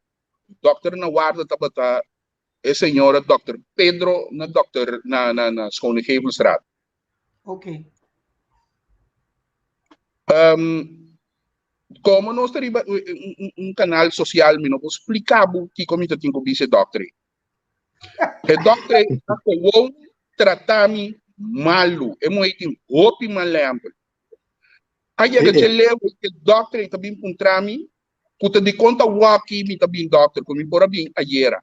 Dòkter na warda tabata e señora dòkter Pedro na dòkter na na na Schonegevelstraat. Ok. Um, komo nos ta riba un, un, un kanal sosial, mi no por splika bo kiko mi ta tin ku bisa e dòkter ei. E dòkter ei ta gewoon trata mi malu. E muhé tin hopi mal ehèmpel. A yega dje leu e dòkter ei ta bin puntra mi ku ta dikon ta wòki mi ta bin dòkter ku mi por a bin ayera.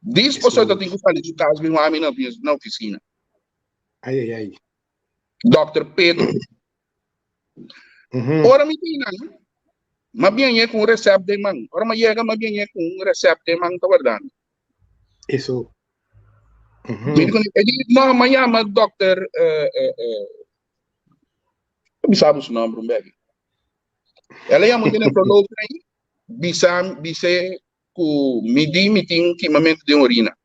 Dis pasobra ta tin ku sali su kas bin wak mi na ofisina. Ai ai ai. Dòkter Pedro. Ora mi bin nan, m'a biñe ku un resèpt den man. Ora m'a yega m'a biñe ku un resèpt den man ta warda mi. Eso. Mi di ku e di no m'a yama dòkter bisa bo su nòmber un bèki. El a yama un nefroloog ahí, bisa bis'é ku mi di mi tin kimamentu den orina.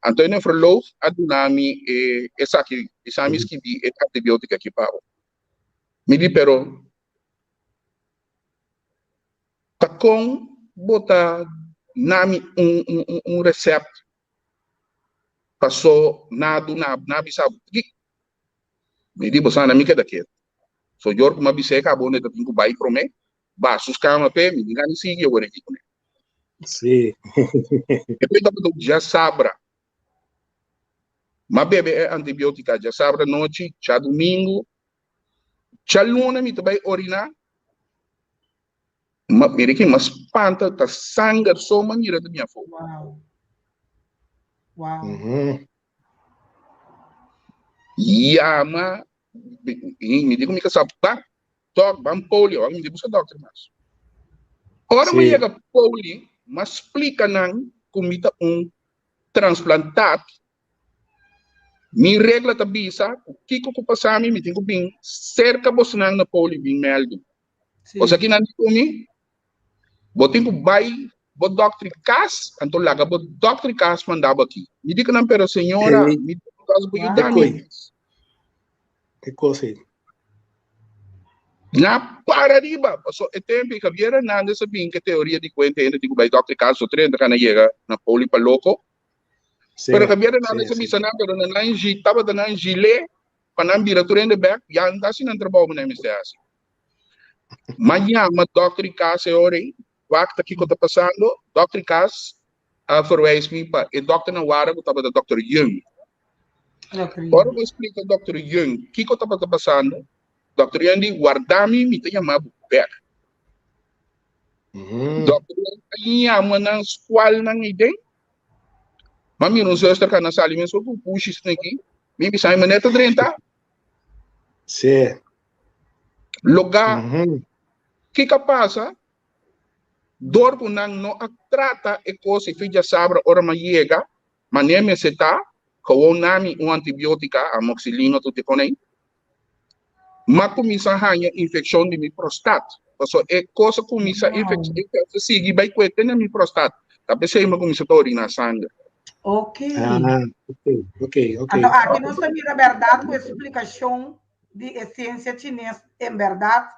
Anto e nefroloog a duna mi e esaki, bisa mi skibi e antibiotika aki pa bo. Mi di pero ta kon bo ta na mi un un un recept paso na duna na bisa bo? Mi di bo sa na mi keda ketu. So yor ku mi a bis'é kaba unda e ta tin ku bai promé, ba sus kama p'e, mi tin gana sigui awor aki kuné. Sí. E p'e tabata un djasabra. M'a bebe e antibiotika djasabra nochi, djadumingu, djaluna mi ta bai oriná, m'a mira ki m'a spanta, ta sanger so m'a mira ta bin afó. Wow. Wow. Yama, mi di ku mi kasá, ban dòk, ban poli, ora mi di buska dòkter mas. Ora mi yega poli, mi a splika nan ku mi ta un transplantat, mi regla ta bisa ku kiko ku pasa mi, mi tin ku bin serka bosnan na poli bin mèldu. Osea ki nan di ku mi, Bo tin ku bai bo dòkter di kas, anto laga bo dòkter di kas manda bo aki. Mi di ku nan, pero señora, mi dòkter di kas bo yuda mi. E kos ei. Na para riba, paso e tempu ei Javier Hernandez a bin ku e teoria di ku hende hende tin ku bai dòkter di kas, so 30 kana yega na poli pa loko. Pero Javier Hernandez a bisa nan, pero nan nan tabata nan gile pa nan bira tur hende bèk, ya nan ta hasi nan trabou ku nan mester hasi. M'a yama dòkter di kas e ora ei, wak ta kiko ta pasando, dòkter di kas a verwijs mi pa e dòkter na wara ku tabata dòkter Yeung. Ora mi a splika dòkter Yeung kiko tabata pasando, dòkter Yeung di, warda mi, mi ta yama bo bèk. Dòkter Yeung a yama nan skualnan ei den, m'a mira un zuster ku a na sali mes ku pushi esaki, mi bisa mi manera ta drenta. Sí. Logá, kiko a pasa? Dor ku nan no a trata e kos e fin djasabra ora mi a yega, manera mester ta, gewoon nami un antibiotika, amoxilin o tur tipo ei, mi a kuminsá haña infekshon di mi prostat. Pasobra e kos a kuminsá infekshon sigui bai kue te na mi prostat. Ta p'esei mi a kuminsá ta oriná sanger. Ok. Ah, ok, ok, ok. Anto aki nos ta mira bèrdat ku e splikashon di e siensia chines en bèrdat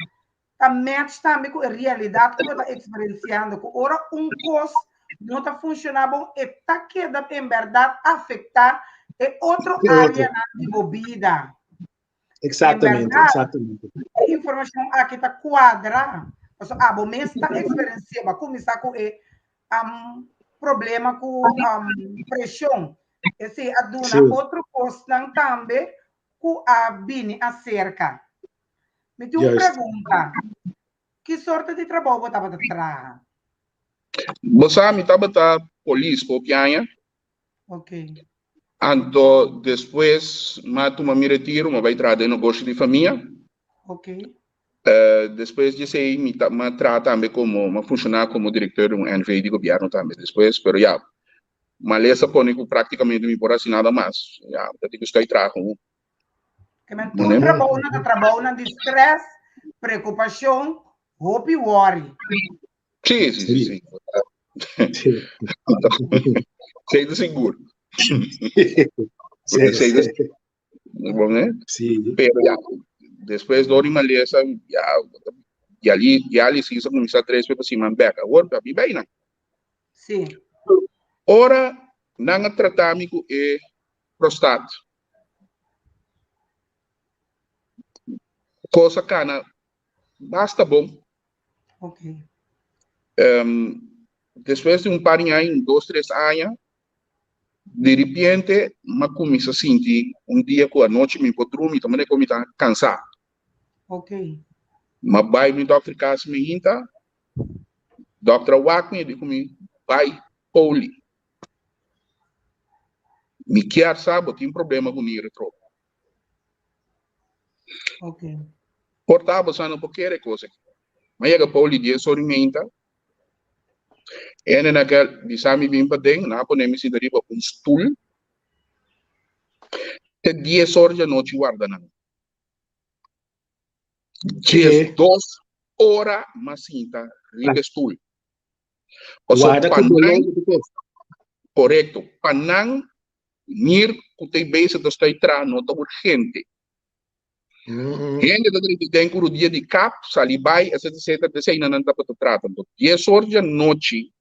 ta match tambe ku e realidat ku bo ta eksperensiando, ku ora un kos no ta funshoná bon, e ta keda en bèrdat afektá e otro áreanan di bo bida. Exactamente, exactamente. E informashon aki ta kuadra, pasobra abo mes ta eksperensiá, bo a kuminsá ku e problema ku preshon, esei a duna otro kosnan tambe ku a bini aserka. Mi tin un pregunta, ki sorto di trabou bo tabata traha? Bo sa mi tabata polis hopi aña. Ok. Anto despues mi a tuma mi retiro, mi a bai traha den negoshi di famia. Ok. Despues di esei mi ta mi a traha tambe komo, mi a funshoná komo direktor di un NV di gobièrnu tambe despues, pero ya, malesa pone ku praktikamente mi por hasi nada mas. Ya, mi ta tin ku stoi traha un. Ke men tur trabounan ta trabounan di stress, preokupashon, hopi wòri. Sí, sí, sí, sí. Sí. Esei ta sigur. Sí, Esei ta sí. Bon, eh? Sí. Pero ya, despues dor di malesa, ya, diali, diálisis a kuminsá tres bes pa siman bèk. Awor, a mi bai nan. Sí. Ora nan a trata mi ku e prostat, kos a kana basta bon. Ok. Despues di un par di aña, un dos, tres aña, di ripiente m'a kuminsá sinti un dia ku anochi mi por drumi, ta manera ku mi ta kansá. Ok. M'a bai mi dòkter kas mi hinta, dòkter a wak mi, e di ku mi, bai poli. Mi kier sa bo tin problema ku nira trobe. Ok. Por ta bo sa no por kere kos aki. M'a yega poli dies ora i meinta, Ene na kel bisa mi bin paden, nan a pone mi sinta riba un stul te dies or di anochi warda nan. Dies dos ora m'a sinta riba e stul. Paso Warda pa ku dolor nan, ku tur kos. korekto, pa nan mir ku ta bezig ta stoi traha no ta urgente. Hende ta drenta den ku rudia di kap, sali bai, etcetera, etcetera, desei nan nan tabata trata. Anto dies or di anochi,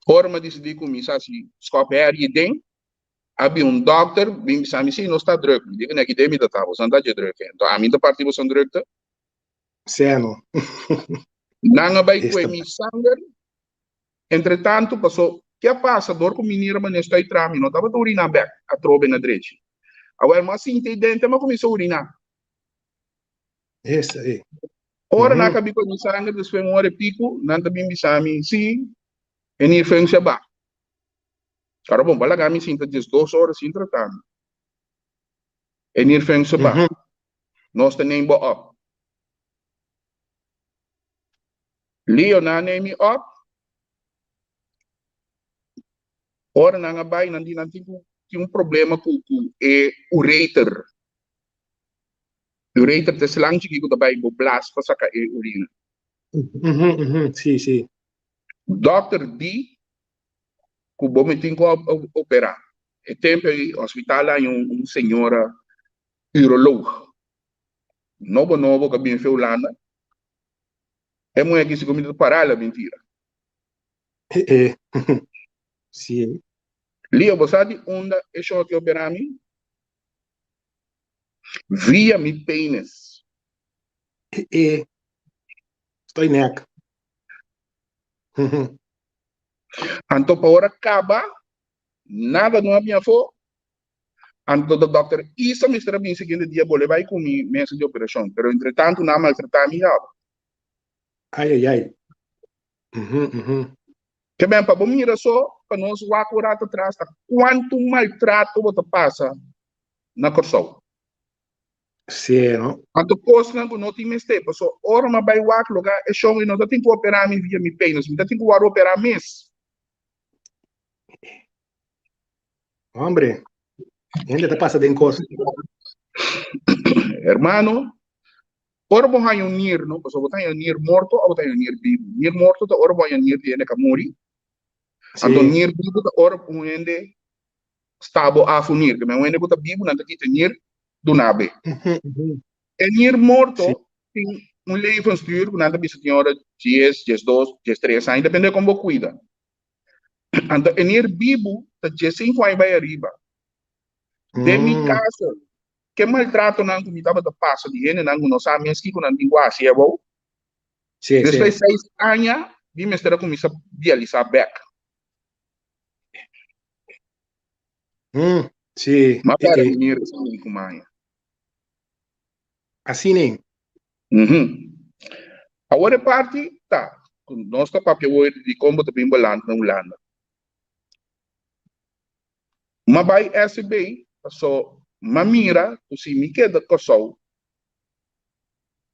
ora mi a disidí kuminsá hasi skòp hèri den, a bin un dòkter bin bisa mi, sí, nos ta drùk. Mi di, Bini aki den mi ta ta, boso nan ta dje drùk. Anto ami ta parti boso drùkte. Seno. Nan a bai kue mi sanger. Entretantu, paso, ke a pasa dor ku mi nira manera stoi tra, mi no tabata uriná bèk atrobe na drechi. Awel, mi a sinti ei denter, mi a kuminsá uriná. Esa e. Ora nan a kabi kue mi sanger, despues un ora e piku, nan ta bin bisa mi, Sí, e nirfunctie a baha. Karo bon, bo a laga mi sinta diesdos ora sin trata mi. E nirfunctie a baha. Nos ta neem bo op. Leo, nan a neem mi op. Ora nan a bai, nan di nan tin ku tin un problema ku ku e ureter. Ureter ta e slang chikí ku ta bai bo blas pa saka e urina. Sí, sí. Dòkter di ku bo mi tin ku operá. E tempu ei hospital a haña un señora uroloog. Nobo nobo ka bin fe Hulanda. E muhé aki si ku mi ta pará la mintira. Sí. Leo, bo sa di unda e shon aki operá mi? Via mi penis. Estoy nek. Anto pa ora kaba, nada no a bin afó. Anto ta dòkter Isa mester a bin siguiente dia bole bai ku mi mesa di operashon, pero entretantu nan a maltratá mi kaba. Ai ai ai. Uhum, uhum. Ke ben pa bo mira so pa nos wak un rato atras ta kuantu maltrato bo ta pasa na Kòrsou. Sí, no? Anto kosnan ku no tin mester, paso ora mi a bai wak loga e shon i no ta tin ku operá mi via mi penis, mi ta tin ku wòrdu operá mes. Hombre, hende ta pasa den kos. Hermano, ora bo haña un nir, no? Pasobra bo ta haña un nir morto o bo ta haña un nir bibu. Nir morto ta ora bo haña nir di hende ka muri. Anto Sí. nir bibu ta ora un hende sta bo af un nir. Ke men un hende ku ta bibu nan ta kita nir duna be. E nir morto Sí. tin un levensduur ku nan ta bisa tin ora dies, diesdos, diestres aña, depende kon bo kuida. Anto e nir bibu ta diesinku aña bai ariba. Den mi kaso, ke maltratonan ku mi tabata pasa di hendenan ku no sa mes kiko nan tin ku hasi abou, Sí, sí. despues seis aña mi mester a kuminsá dialisá bèk. Mm, sí. M'a pèrdè Eh, eh. mi nir esei ku maña. Asina ei. Mhm. Awor e parti ta ku nos ta papia awor di kon bo ta bin balant na Hulanda. M'a bai SB paso m'a mira ku si mi keda Kòrsou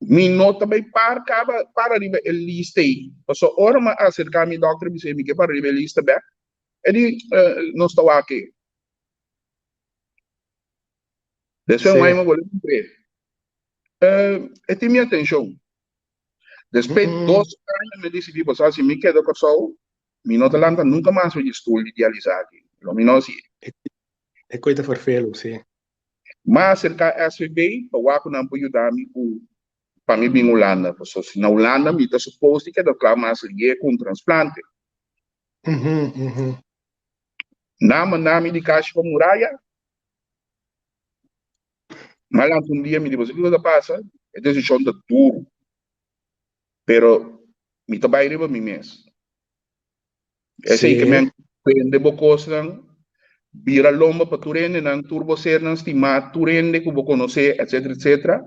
mi no ta bai par kaba para riba e lista ei. Paso ora m'a aserká mi dòkter bis'é mi ke para riba e lista bèk, e di nos ta wak e. Despues Sí. un aña mi bolbe puntr'é. E tin mi atenshon. Despues dos aña mi disidí, bo sa, si mi keda Kòrsou, mi no ta lanta nunka mas for di stul di dialisa aki. Lo mi no hasié. E koi ta ferfelu, sí. M'a aserká SVB pa wak ku nan por yuda mi ku pa mi bin Hulanda. Pasobra si na Hulanda mi ta supos di keda kla mas lié ku un transplante. Nan manda mi di kashi pa muraya. M'a lanta un dia mi di, Bo sa kiko ta pasa? E desishon ta duru, pero mi ta bai riba mi mes. Esei ke men bende bo kosnan, bira lomba pa tur hendenan, tur bo sernan stimá, tur hende ku bo konosé, etsetera, etsetera.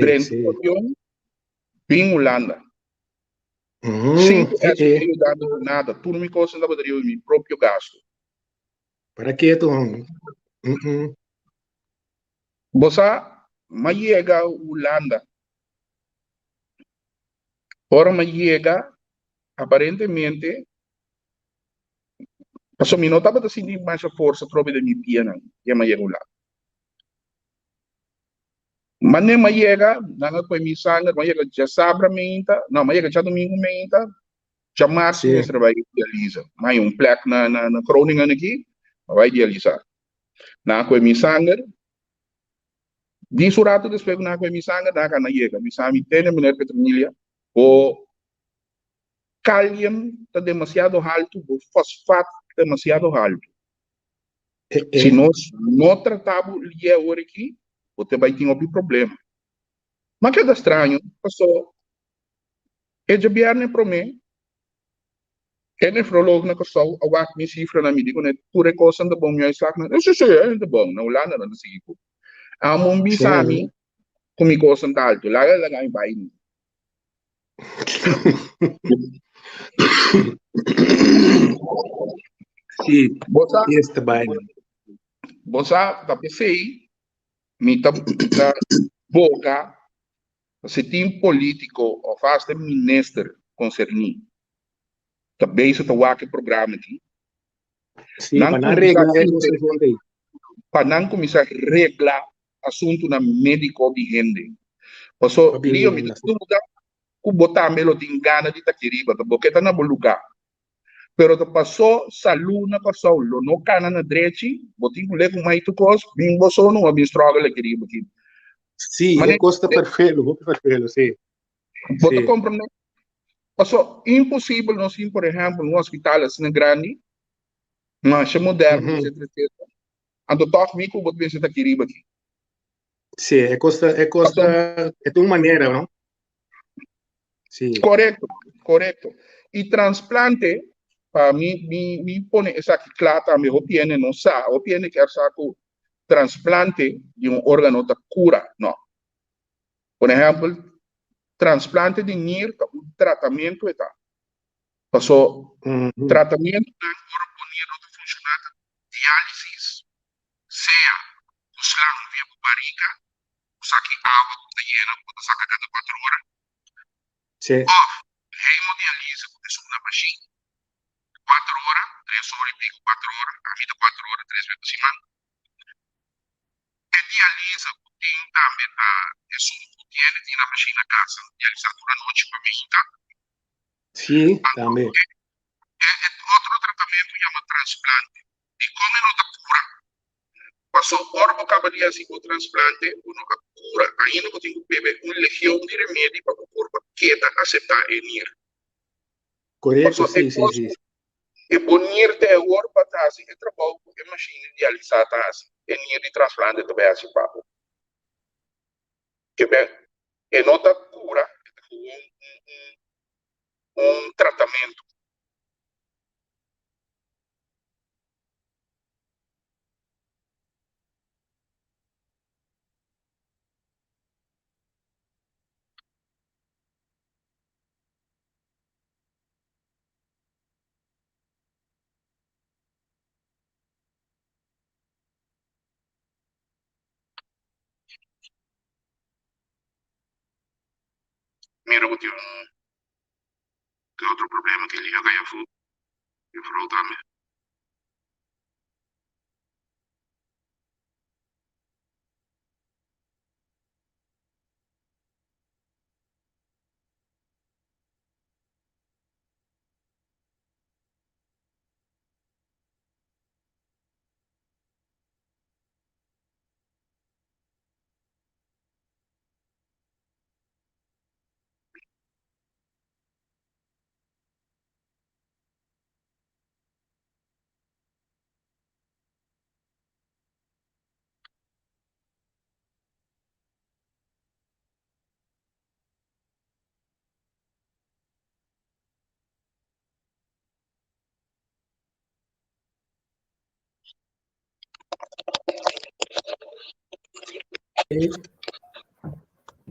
Drenta un avion, bin Hulanda. Sin ku SVB yuda mi ku nada, tur mi kosnan tabata riba mi propio gastu. Para ketu. Bo sa, m'a yega Hulanda. Ora m'a yega, Aparentemente, pasobra mi no tabata sinti masha forsa atrobe den mi pianan ya mi a yega un lado. Mane mi a yega, nan a kohe mi sanger, mi a yega djasabra meinta, no, mi a yega djadumingu meinta, djamars mi mester a bai dialisa. Mi a haña un plek na na Groningen aki, mi a bai dialisa. Nan a kohe mi sanger, dis un rato despues ku nan a kohe mi sanger, nan a kana yega, mi sa mi tene meneer Petronilia, bo Kalium ta demasiado haltu, bo fosfat demasiado haltu. Si nos no trata bo lié awor aki, bo ta bai tin hopi problema. Ma keda straño, paso e djabièrnè promé, e nefrolog na Kòrsou a wak mi sifranan, mi di kuné tur e kosnan ta bon, mi uitslagnan, si, si, e ta bon, na Hulanda nan ta sigui ku. Amo un bisa mi ku mi kosnan ta haltu, laga laga mi bai. Sí, Bo sa, esta vaina. bo sa, ta p'esei mi ta ta boga si tin polítiko òf asta minister konserní ta bezig ta wak e programa aki, Sí, nan pa nan kuminsá regla e inter kosnan rond ei. pa nan kuminsá regla asuntunan médiko di hende. Paso, Pa bin Leo, mi ta Hulanda, sí. duda ku bo tambe lo tin gana di ta aki riba, ta bo ke ta na bo lugá. Pero ta paso salú na Kòrsou lo no kana na drechi, bo tin ku lei ku mai tur kos, bin bo so no a bin struggle aki riba aki. Sí, e Mane, kos ta perfelo, hopi perfelo, sí. bo ta Sí. komprendé? Paso, imposibel nos tin, por ehèmpel, un hospital asina grandi, masha moderno, etcétera, etcétera. Anto tòg mi ku bo ta bisa ta aki riba aki. Sí, e kos ta, e kos ta, e ta un manera, no? Sí. Korekto, korekto. I transplante, pa mi, mi, mi pone esaki kla tambe, hopi hende no sa, hopi hende kier sa ku transplante di un órgano ta kura, no. Por ehèmpel, transplante di nir ta un tratamentu e ta. Paso, tratamentunan ora bo nir no ta funshoná ta diálisis, sea ku slang via bo barika, ku saki awa ku ta yena ku bo ta saka kada kuater ora, òf hemodialise ku ta esun na mashin, kuater ora, tres ora i piku, kuater ora, ami ta kuater ora tres bes pa siman. E dialisa ku tin tambe ta esun ku tiene tin na mashin na kasa, dialisa tur anochi pa meinta. Sí, tambe. E otro tratamentu yama transplante. Dikon e no ta kura? Paso ora bo kaba di hasi bo transplante, bo no a kura. Ainda bo tin ku bebe un legion di remedi pa bo kurpa keda aseptá e nir. Korekto, Paso e sí, sí, kos sí. e bo nir ta e ora pa ta hasi e trabou ku e mashina di dialisá ta hasi, e nir di transplante ta bai hasi pa bo. Ke ben, e no ta kura, e ta gewoon un un un tratamentu. Mira ku tin un ke otro problema ke liga kaya fu juffrouw tambe.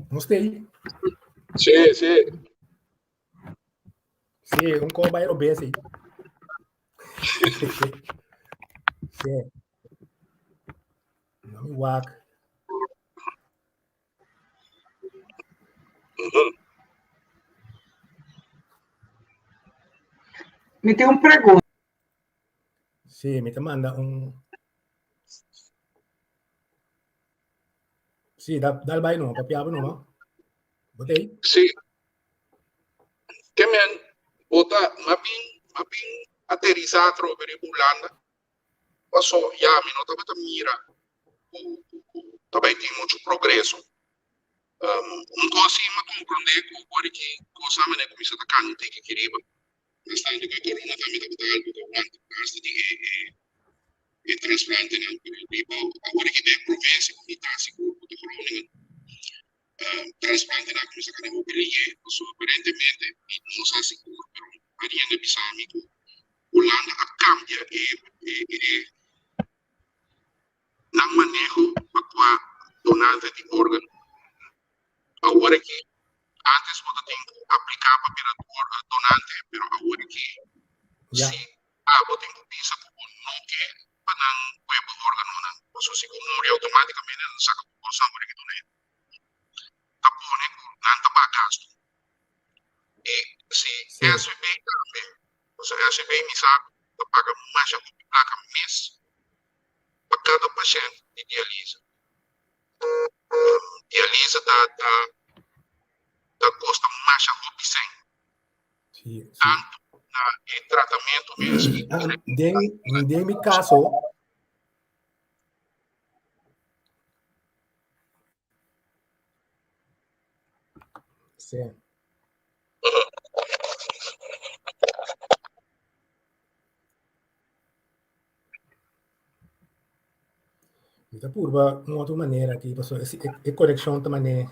Nos t'ei? Sí, sí. Sí, un kos bai robes ei. Sí. No mi wak. Mi tin un pregunta. Sí, mi ta manda un. Sí, da, dal bai no, papiabo no, no. Botei? Sí. Ke men, bota, ma bin, ma bin aterrizá atrobe riba Hulanda. Paso, ya, mi no tabata mira ku, ku, ku tabata tin muchu progreso. Um, un kos sí m'a komprondé ku ora ki kos a manera kuminsá ta kambia tiki aki riba. Bastante ku e corona tambe tabata algu ku a wanta basta di e e e trasplantenan, pero riba awor aki den provinsia ku mi ta sigur ku ta Groningen, trasplantenan a kuminsá kana hopi lihé, pasobra aparentemente mi no sa sigur, pero Ariane a bisa mi ku Hulanda a kambia e e e nan maneho pa kua donante di órgano. Awor aki, antes bo ta tin ku apliká pa bira donante, pero awor aki si abo tin ku bisa ku bo no ke pa nan kue bo órganonan, pasobra si bo muri outomátikamente nan ta saka bo kosnan por aki duna hende. Ta pone ku nan ta baha gastu. I si SVB tambe, pasobra SVB mi sa ku ta paga masha hopi plaka mes pa kada pashènt di dialisa. Dialisa ta ta ta kosta masha hopi sèn. Tantu na e tratamentu mes. Den den mi kaso Sí. Mi ta purba un otro manera aki, pasobra e konekshon ta manera.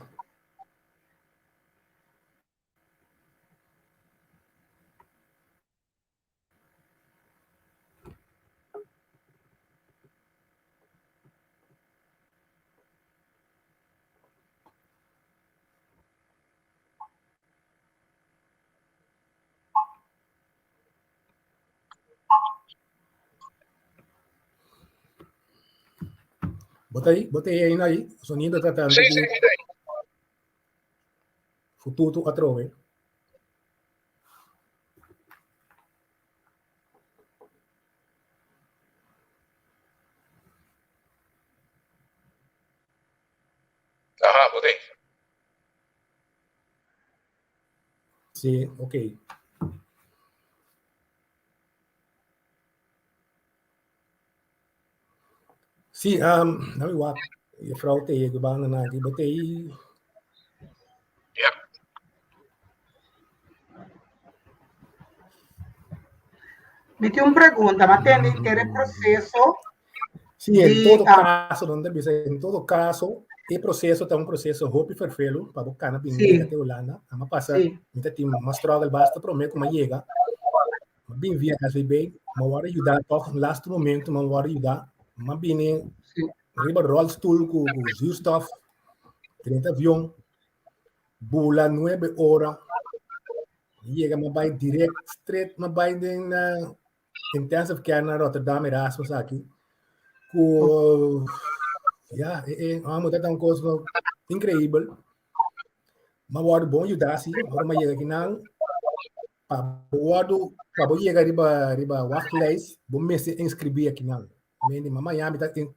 Bo ta ahí? Bo ta ahí ainda ahí? Sonido ta tanto. Sí, sí, mi ta ahí. Fututu atrobe. Aha, bo ta ahí. Sí, ok. Sí, um, nou wak, juffrouw te je baan na die bote. Ja. Mi tin un pregunta, ma tende inter e proceso Sí, en di, todo ah, caso, donde bisa, en todo caso, e proceso ta un proceso hopi ferfelu pa bo kana bin Sí. yega te Holanda. Ama pasa, Sí. mi ta tin mas struggle basta prome ku ma yega. Ma bin via SVB, ma wòrdu yuda tòg laatste momento ma wòrdu yuda. Ma bini Sí. riba rolstoel ku ku zuurstof, drenta avion, bula nuebe ora, yega ma bai direct straight ma bai den eh, intensive care na Rotterdam Erasmus aki ku ja e e amo ta un kos increíbel ma wòrdu bon yuda si ora ma yega kinan pa bo wòrdu pa bo yega riba riba wachtlijst bo mester inscribí akinan mende ma Miami ta in,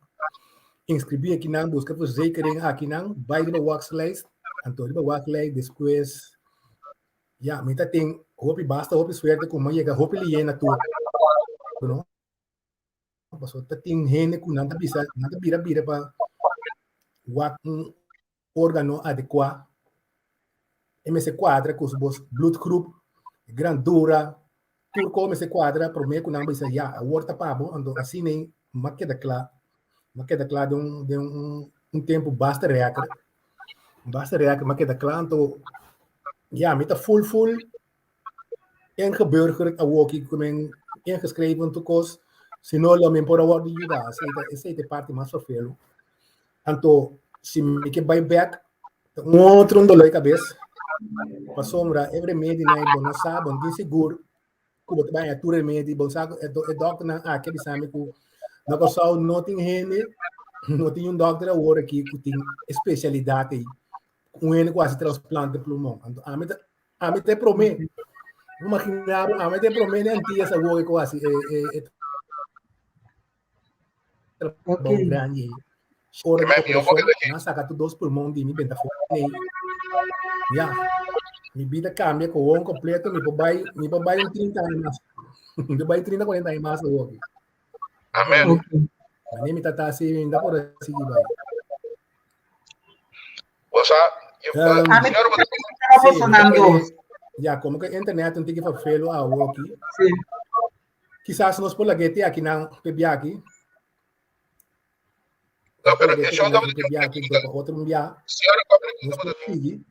inscribí akinan buska verzekering akinan bai riba wachtlijst anto riba wachtlijst despues Ya, mi ta tin hopi basta hopi suerte ku mi yega hopi lié na tur. No? Paso ta tin hende ku nan ta bisa, nan ta bira bira pa wak un órgano adekuá. E mester kuadra ku su bos bloedgroep, grandura, tur ko mester kuadra promé ku nan bisa ya, awor ta pa bo. Anto asina ei m'a keda kla, m'a keda kla den un den un un tempu basta rèker. Basta rèker m'a keda kla anto ya mi ta full full ingeburgerd awoki ku men ingeschreven tur kos, si no lo mi por a wòrdu yuda. Esei ta esei ta e parti mas ferfelu. Anto. Si mi ke bai bèk, ta un otro un dolor di kabes. Pasobra e remedinan ei bo no sa, bo no tin sigur ku bo ta bai haña tur remedi. Bo sa ku e dòkternan aki a bisa mi ku na Kòrsou no tin hende, no tin un dòkter awor aki ku tin e spesialidat ei. Un hende ku hasi transplante plumon. Anto ami ta ami ta e promé. Bo imaginá bo, ami ta e promé den Antias awor ku hasi e e trabou grandi ei. Ora di operashon, nan saka tur dos pulmon di mi benta for ei. Ya, mi bida kambia kowon kompleto, mi por bai, mi por bai un 30 aña mas. Mi por bai 30, 40 aña mas awor. Amen. Mane mi tata si mi por sigui bai. O sea, señor, sí, ya, como que internet un tiki vervelo awor aki. Sí. Kisas nos por lag'é te akinan p'e biaha aki. No, pero e show tabata P'e biaha aki, pa otro un biaha. Señora, kua pregunta Nos bo por ta tin? sigui.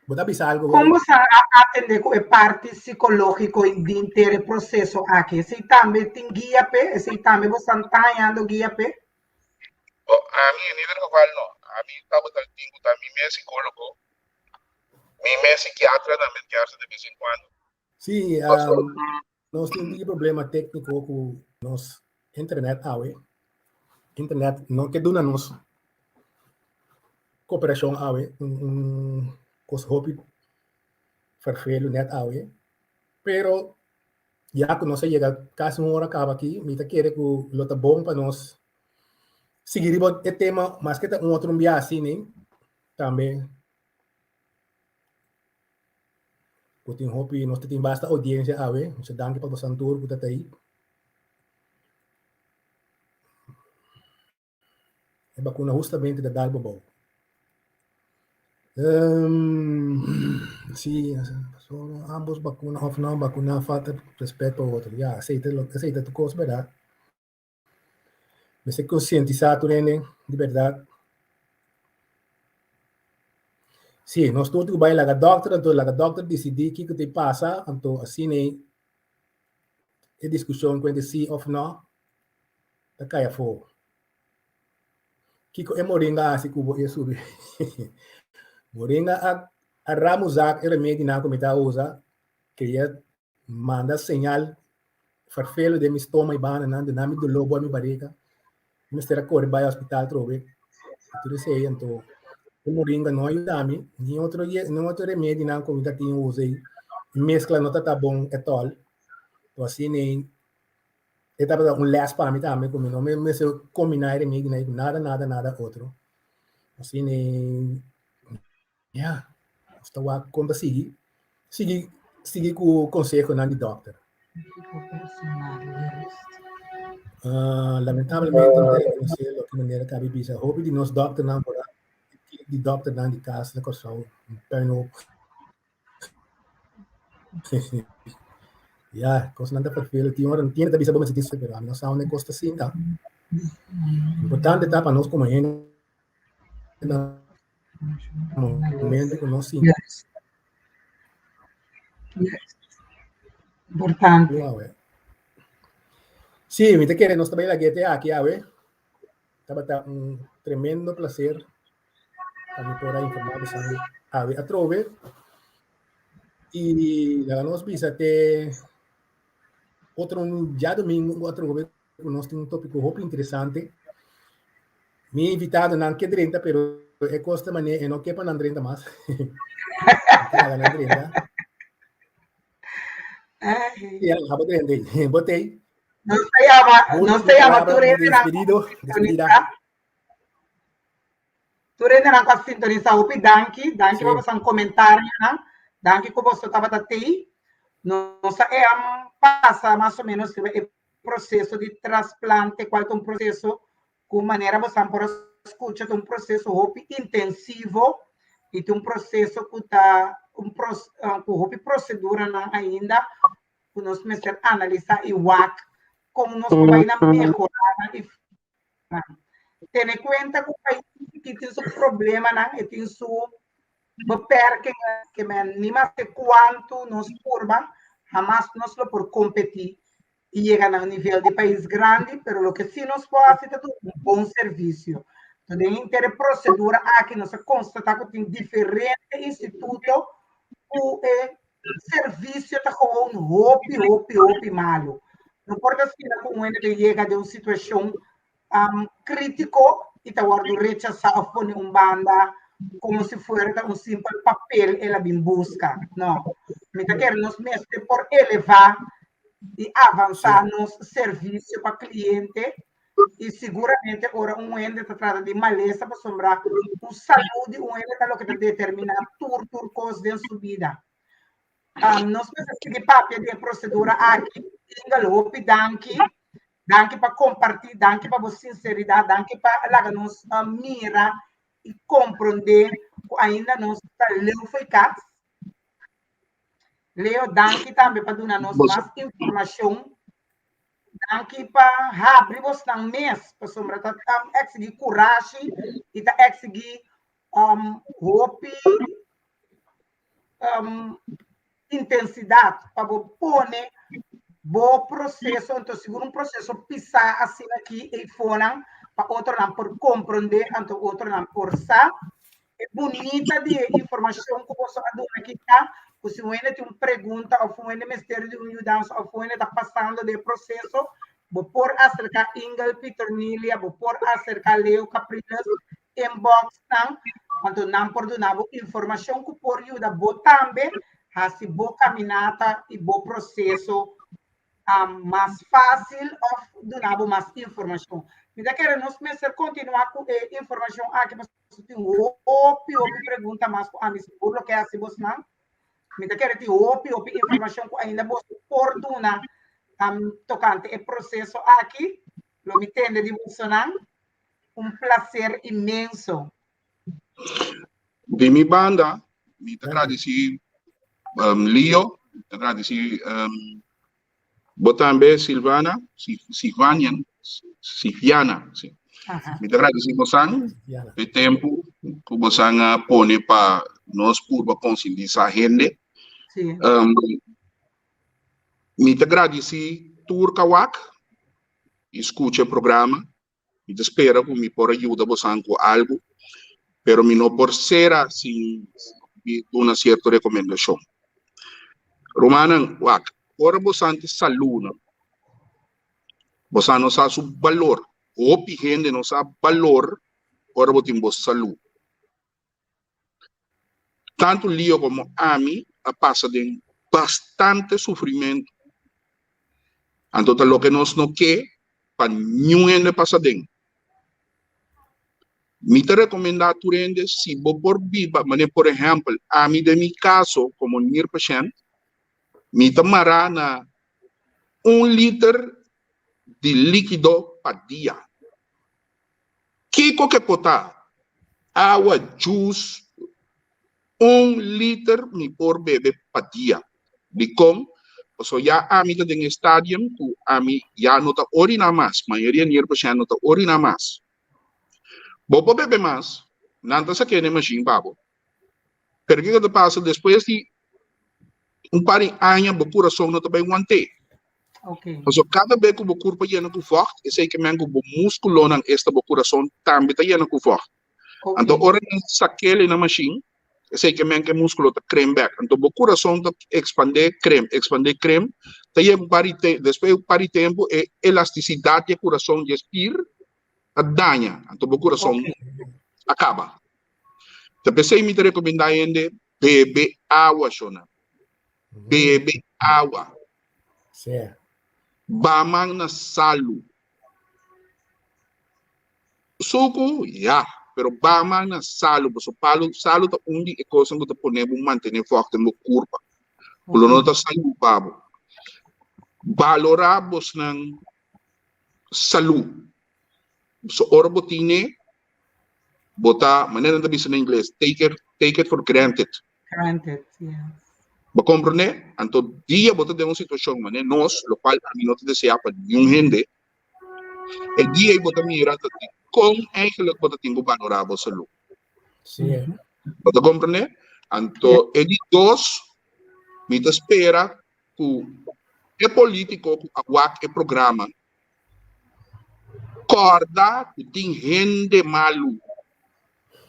Bo ta bisa algo, Kon Willy? bo sa a atendé ku e parti sikológiko i di henter e proseso aki? Esei tambe tin guia p'e? Esei tambe bo sa ta hañando guia p'e? Bo, ami en ieder geval no. Ami tabata tin ku ta mi mes sikólogo, mi mes sikiatra tambe kier de bes en kuando. Sí, nos tin un problema técnico ku nos internet awe. Internet no ke duna nos koperashon awe, un, un kos hopi ferfelu net awe. Pero ya ku nos a yega kasi un ora kaba aki, mi ta kere ku lo ta bon pa nos sigui riba e tema, maske ta un otro un biaha asina, tambe Ku tin hopi, nos ta tin basta audiencia awe. Mucha danki pa bosan tur ku ta ta ei. E bakuna hustamente ta dal bo bou. Um, sí, ambos bakuna of no bakuna falta respet pa otro. Ja, esei ta, esei ta tu kos, berdad. Mester konsientisá tur hende di bèrdat. Sí, nos tur tin ku bai laga dòkter, anto laga dòkter disidí kiko ta pasa, anto asina ei e diskushon kuente sí òf nò ta kai afó. Kiko e moringa a hasi ku bo e subi? Moringa a a ramuzá e remedinan ku mi ta usa, kria manda señal ferfelo den mi stoma y bananan, duna mi doló bou mi barriga. Mi mester a kore bai hospital trobe. Tur esei, anto e moringa no a yuda mi, ni otro ni otro remedinan ku mi ta tin usa ei. Meskla no ta ta bon at all. Anto asina ei e tabata un les pa mi tambe ku mi no mester kombiná e remedinan ei ku nada nada nada otro. Asina ei Ya, nos ta wak kon ta sigui. Sigui, sigui ku konsehonan di dòkter. Uh, lamentablemente no ta rekonosé loke manera kabi bisa. Hopi di nos dòkternan por di dòkternan di kas na Kòrsou, un puinhoop. Ya, kosnan ta ferfelu. Tin ora no tiene ta bisa bo mester tin pero ami no sa unda e kos ta sinta. Importante ta pa nos komo hende na momento ku nos sinti. Yes. Yes. Importante. Awe. Sí, mi ta kere nos ta bai lagete aki awe. Tabata un tremendo placer pa mi por a informá boso awe atrobe. I laga nos bisa te otro un djadomingo atrobe ku nos tin un tópiko hopi interesante. Mi invitadonan ke drenta, pero e kos ta manera e no ke pa nan drenta mas. Laga nan drenta. Ja, habo drenta. Botei. Nos ta yama, nos ta yama tur hende Despedido, despedida. Tur hendenan ku a sintonisá hopi danki. Danki pa boso komentarionan. Danki ku boso tabata tei. Nos a pasa mas o ménos riba e proseso di trasplante, kual ta un proseso ku manera boso por a skucha ta un proseso hopi intensivo i ta un proseso ku ta un ku hopi proseduranan ainda ku nos mester analisá i wak kon nos por bai na mehorá nan i Tene kuenta ku pais chikí tin su problemanan, e tin su beperkingen, ke men ni maske kuantu nos purba, hamas nos lo por kompetí i yega na un nivel di pais grandi, pero loke sí nos por hasi ta duna un bon servisio. Den henter e procedura aki nos a constata cu tin diferente instituto cu e servicio ta gewoon hopi, hopi, hopi malo. No por ta asina cu un hende ta yega den un situacion critico y ta wordo rechasa of pone un banda como si fuera ta un simpel papel el a bin busca. No. Mi ta kere nos mester por eleva y avansa nos servicio pa cliente y seguramente ora un hende ta trata di malesa pasobra un salud di un hende ta loke ta determina tur tur cos den su bida. Um, nos mester sigui papia di e procedura aki. Ingel, hopi danki. Danki pa comparti, danki pa bo sinceridad, danki pa laga nos mira y comprende cu ainda nos ta leu fo'i cas. Leo, danki tambe pa duna nos mas informacion. Danki pa habri bosnan mes, pasobra ta exigi kurashi i ta exigi um, hopi um, intensidat pa bo pone bo proseso, anto sigur un proseso pisá asina aki eifonan pa otronan por komprondé, anto otronan por sa. E bunita di e informacion cu boso a duna aki ta cu si un hende tin un pregunta of un hende mester di un yudansa of un hende ta pasando den e proceso, bo por acerca Ingel Pieternilia, bo por acerca Leo Capriles, inbox nan, anto nan por duna bo informacion cu por yuda bo tambe haci bo caminata y bo proceso mas fácil of duna bo mas informacion. Mi ta kere nos mester continua cu e informacion aki pasobra tin hopi hopi pregunta mas cu ami sigur lo ke haci bosnan. Mi ta kere tin hopi hopi informacion cu ainda boso por duna tocante e proceso aki. Lo mi tende di bosonan. Un placer inmenso. Di mi banda, mi ta gradisí Leo, mi ta gradisí bo tambe Silvana, Silvanian, Silviana, si. Mi ta gradisí bosan e tempu ku bosan a pone pa nos purba konsientisá hende. Mi ta gradisí tur kawak i skucha e programa. Mi ta spera ku mi por a yuda bosan ku algu, pero mi no por sera sin mi duna sierto rekomendashon. Rumannan, wak, ora bosan ta salú nan, bosan no sa su balor. Hopi hende no sa balor ora bo tin bo salú. Tantu Leo komo ami a pasa den bastante sufrimentu. Anto ta loke nos no ke pa niun hende pasa den. Mi ta rekomendá tur hende si bo por biba, manera por ehèmpel ami den mi kaso komo nierpashènt, mi ta mará na un liter di líkido pa dia. Kiko ke por ta? Awa, juice, un liter mi por bebe pa dia. Dikon? Pasobra ya ami ta den e stadium ku ami ya no ta orina mas, mayoria nierpashènt no ta orina mas. Bo por bebe mas, nan ta sak'é na e mashin pa bo. Pero kiko ta pasa despues di un par di aña bo kurason no ta bai want'é. Okay. Pasobra kada bes ku bo kurpa yena ku vògt, esei ke men ku bo múskulonan, esta bo kurason, tambe ta yena ku vògt. Anto Okay. ora nan sak'el na mashin, esei ke men ku e múskulo ta krem bèk. Anto bo kurason ta ekspandé, krem, ekspandé, krem, ta yega un par di te, despues un par di tempu e elastisidat di e kurason di e spir ta daña, anto bo kurason Okay. a kaba. Ta p'esei mi ta rekomendá hende bebe awa, shona. Bebe awa. Sí. Baman na salu. Suku, ya, pero baman na salu, pasobra palu, salu ta un di e kosnan ku ta pone bo mantené vògt den bo kurpa, ku lo no ta salu pa bo. Balorá bosnan salu. So ora bo tine, bo ta, manera nan ta bisa na ingles, take it, take it for granted. Granted, yes. Bo komprendé? Anto dia bo ta den un situashon manera nos, lokual ami no ta deseá pa niun hende, e dia ei bo ta mira ta dikon eigenlijk bo ta tin ku balorá bo salú. Sí. Bo ta komprendé? Anto e di dos, mi ta spera ku e polítiko ku a wak e programa. Kòrda ku tin hende malu.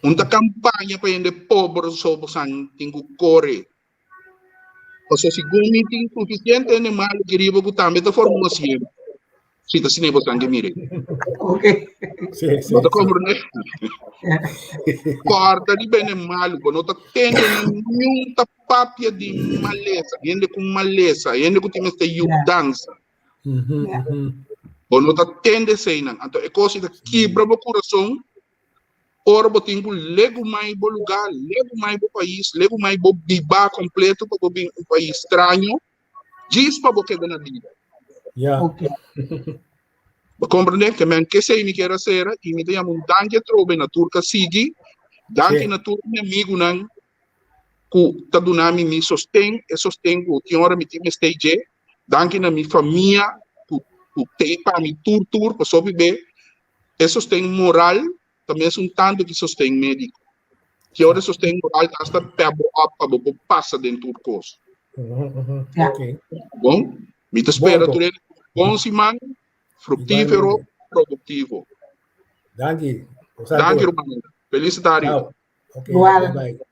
Un ta kampaña pa hende pober so bosan tin ku kore. Pasobra segun mi tin sufisiente hende malu aki riba ku tambe ta forma un asiento. Si ta asina bosan ke mira. Ok. Sí, sí, Bo ta sí. komprendé? Kòrda riba hende malu. Bo no ta tende niun ta papia di malesa, hende ku malesa, hende ku tin mester yudansa. Bo no ta tende eseinan. Anto e kos ei ta kibra bo kurason ora bo tin ku legumai bo lugá, legumai bo pais, legumai bo bibá kompleto pa bo bin un pais straño djis pa bo keda na bida. Ya. Bo komprendé? Ke men kesei mi kier a sera i mi ta yama un danki atrobe na tur ku a sigui, danki na tur mi amigunan ku ta duna mi mi sosten, e sosten ku tin ora mi tin mester dje. Danki na mi famia ku ku tei pa mi tur tur pasobra be e sosten moral ta mesun tantu ki sosten médiko. Ki ora e sosten moral ta asta pè bo òp pa bo por pasa den tur kos. Bon, mi ta spera tur hende un bon siman, fruktífero, produktivo. Danki. Danki rumannan. Felis tardi. Okay, bye bye.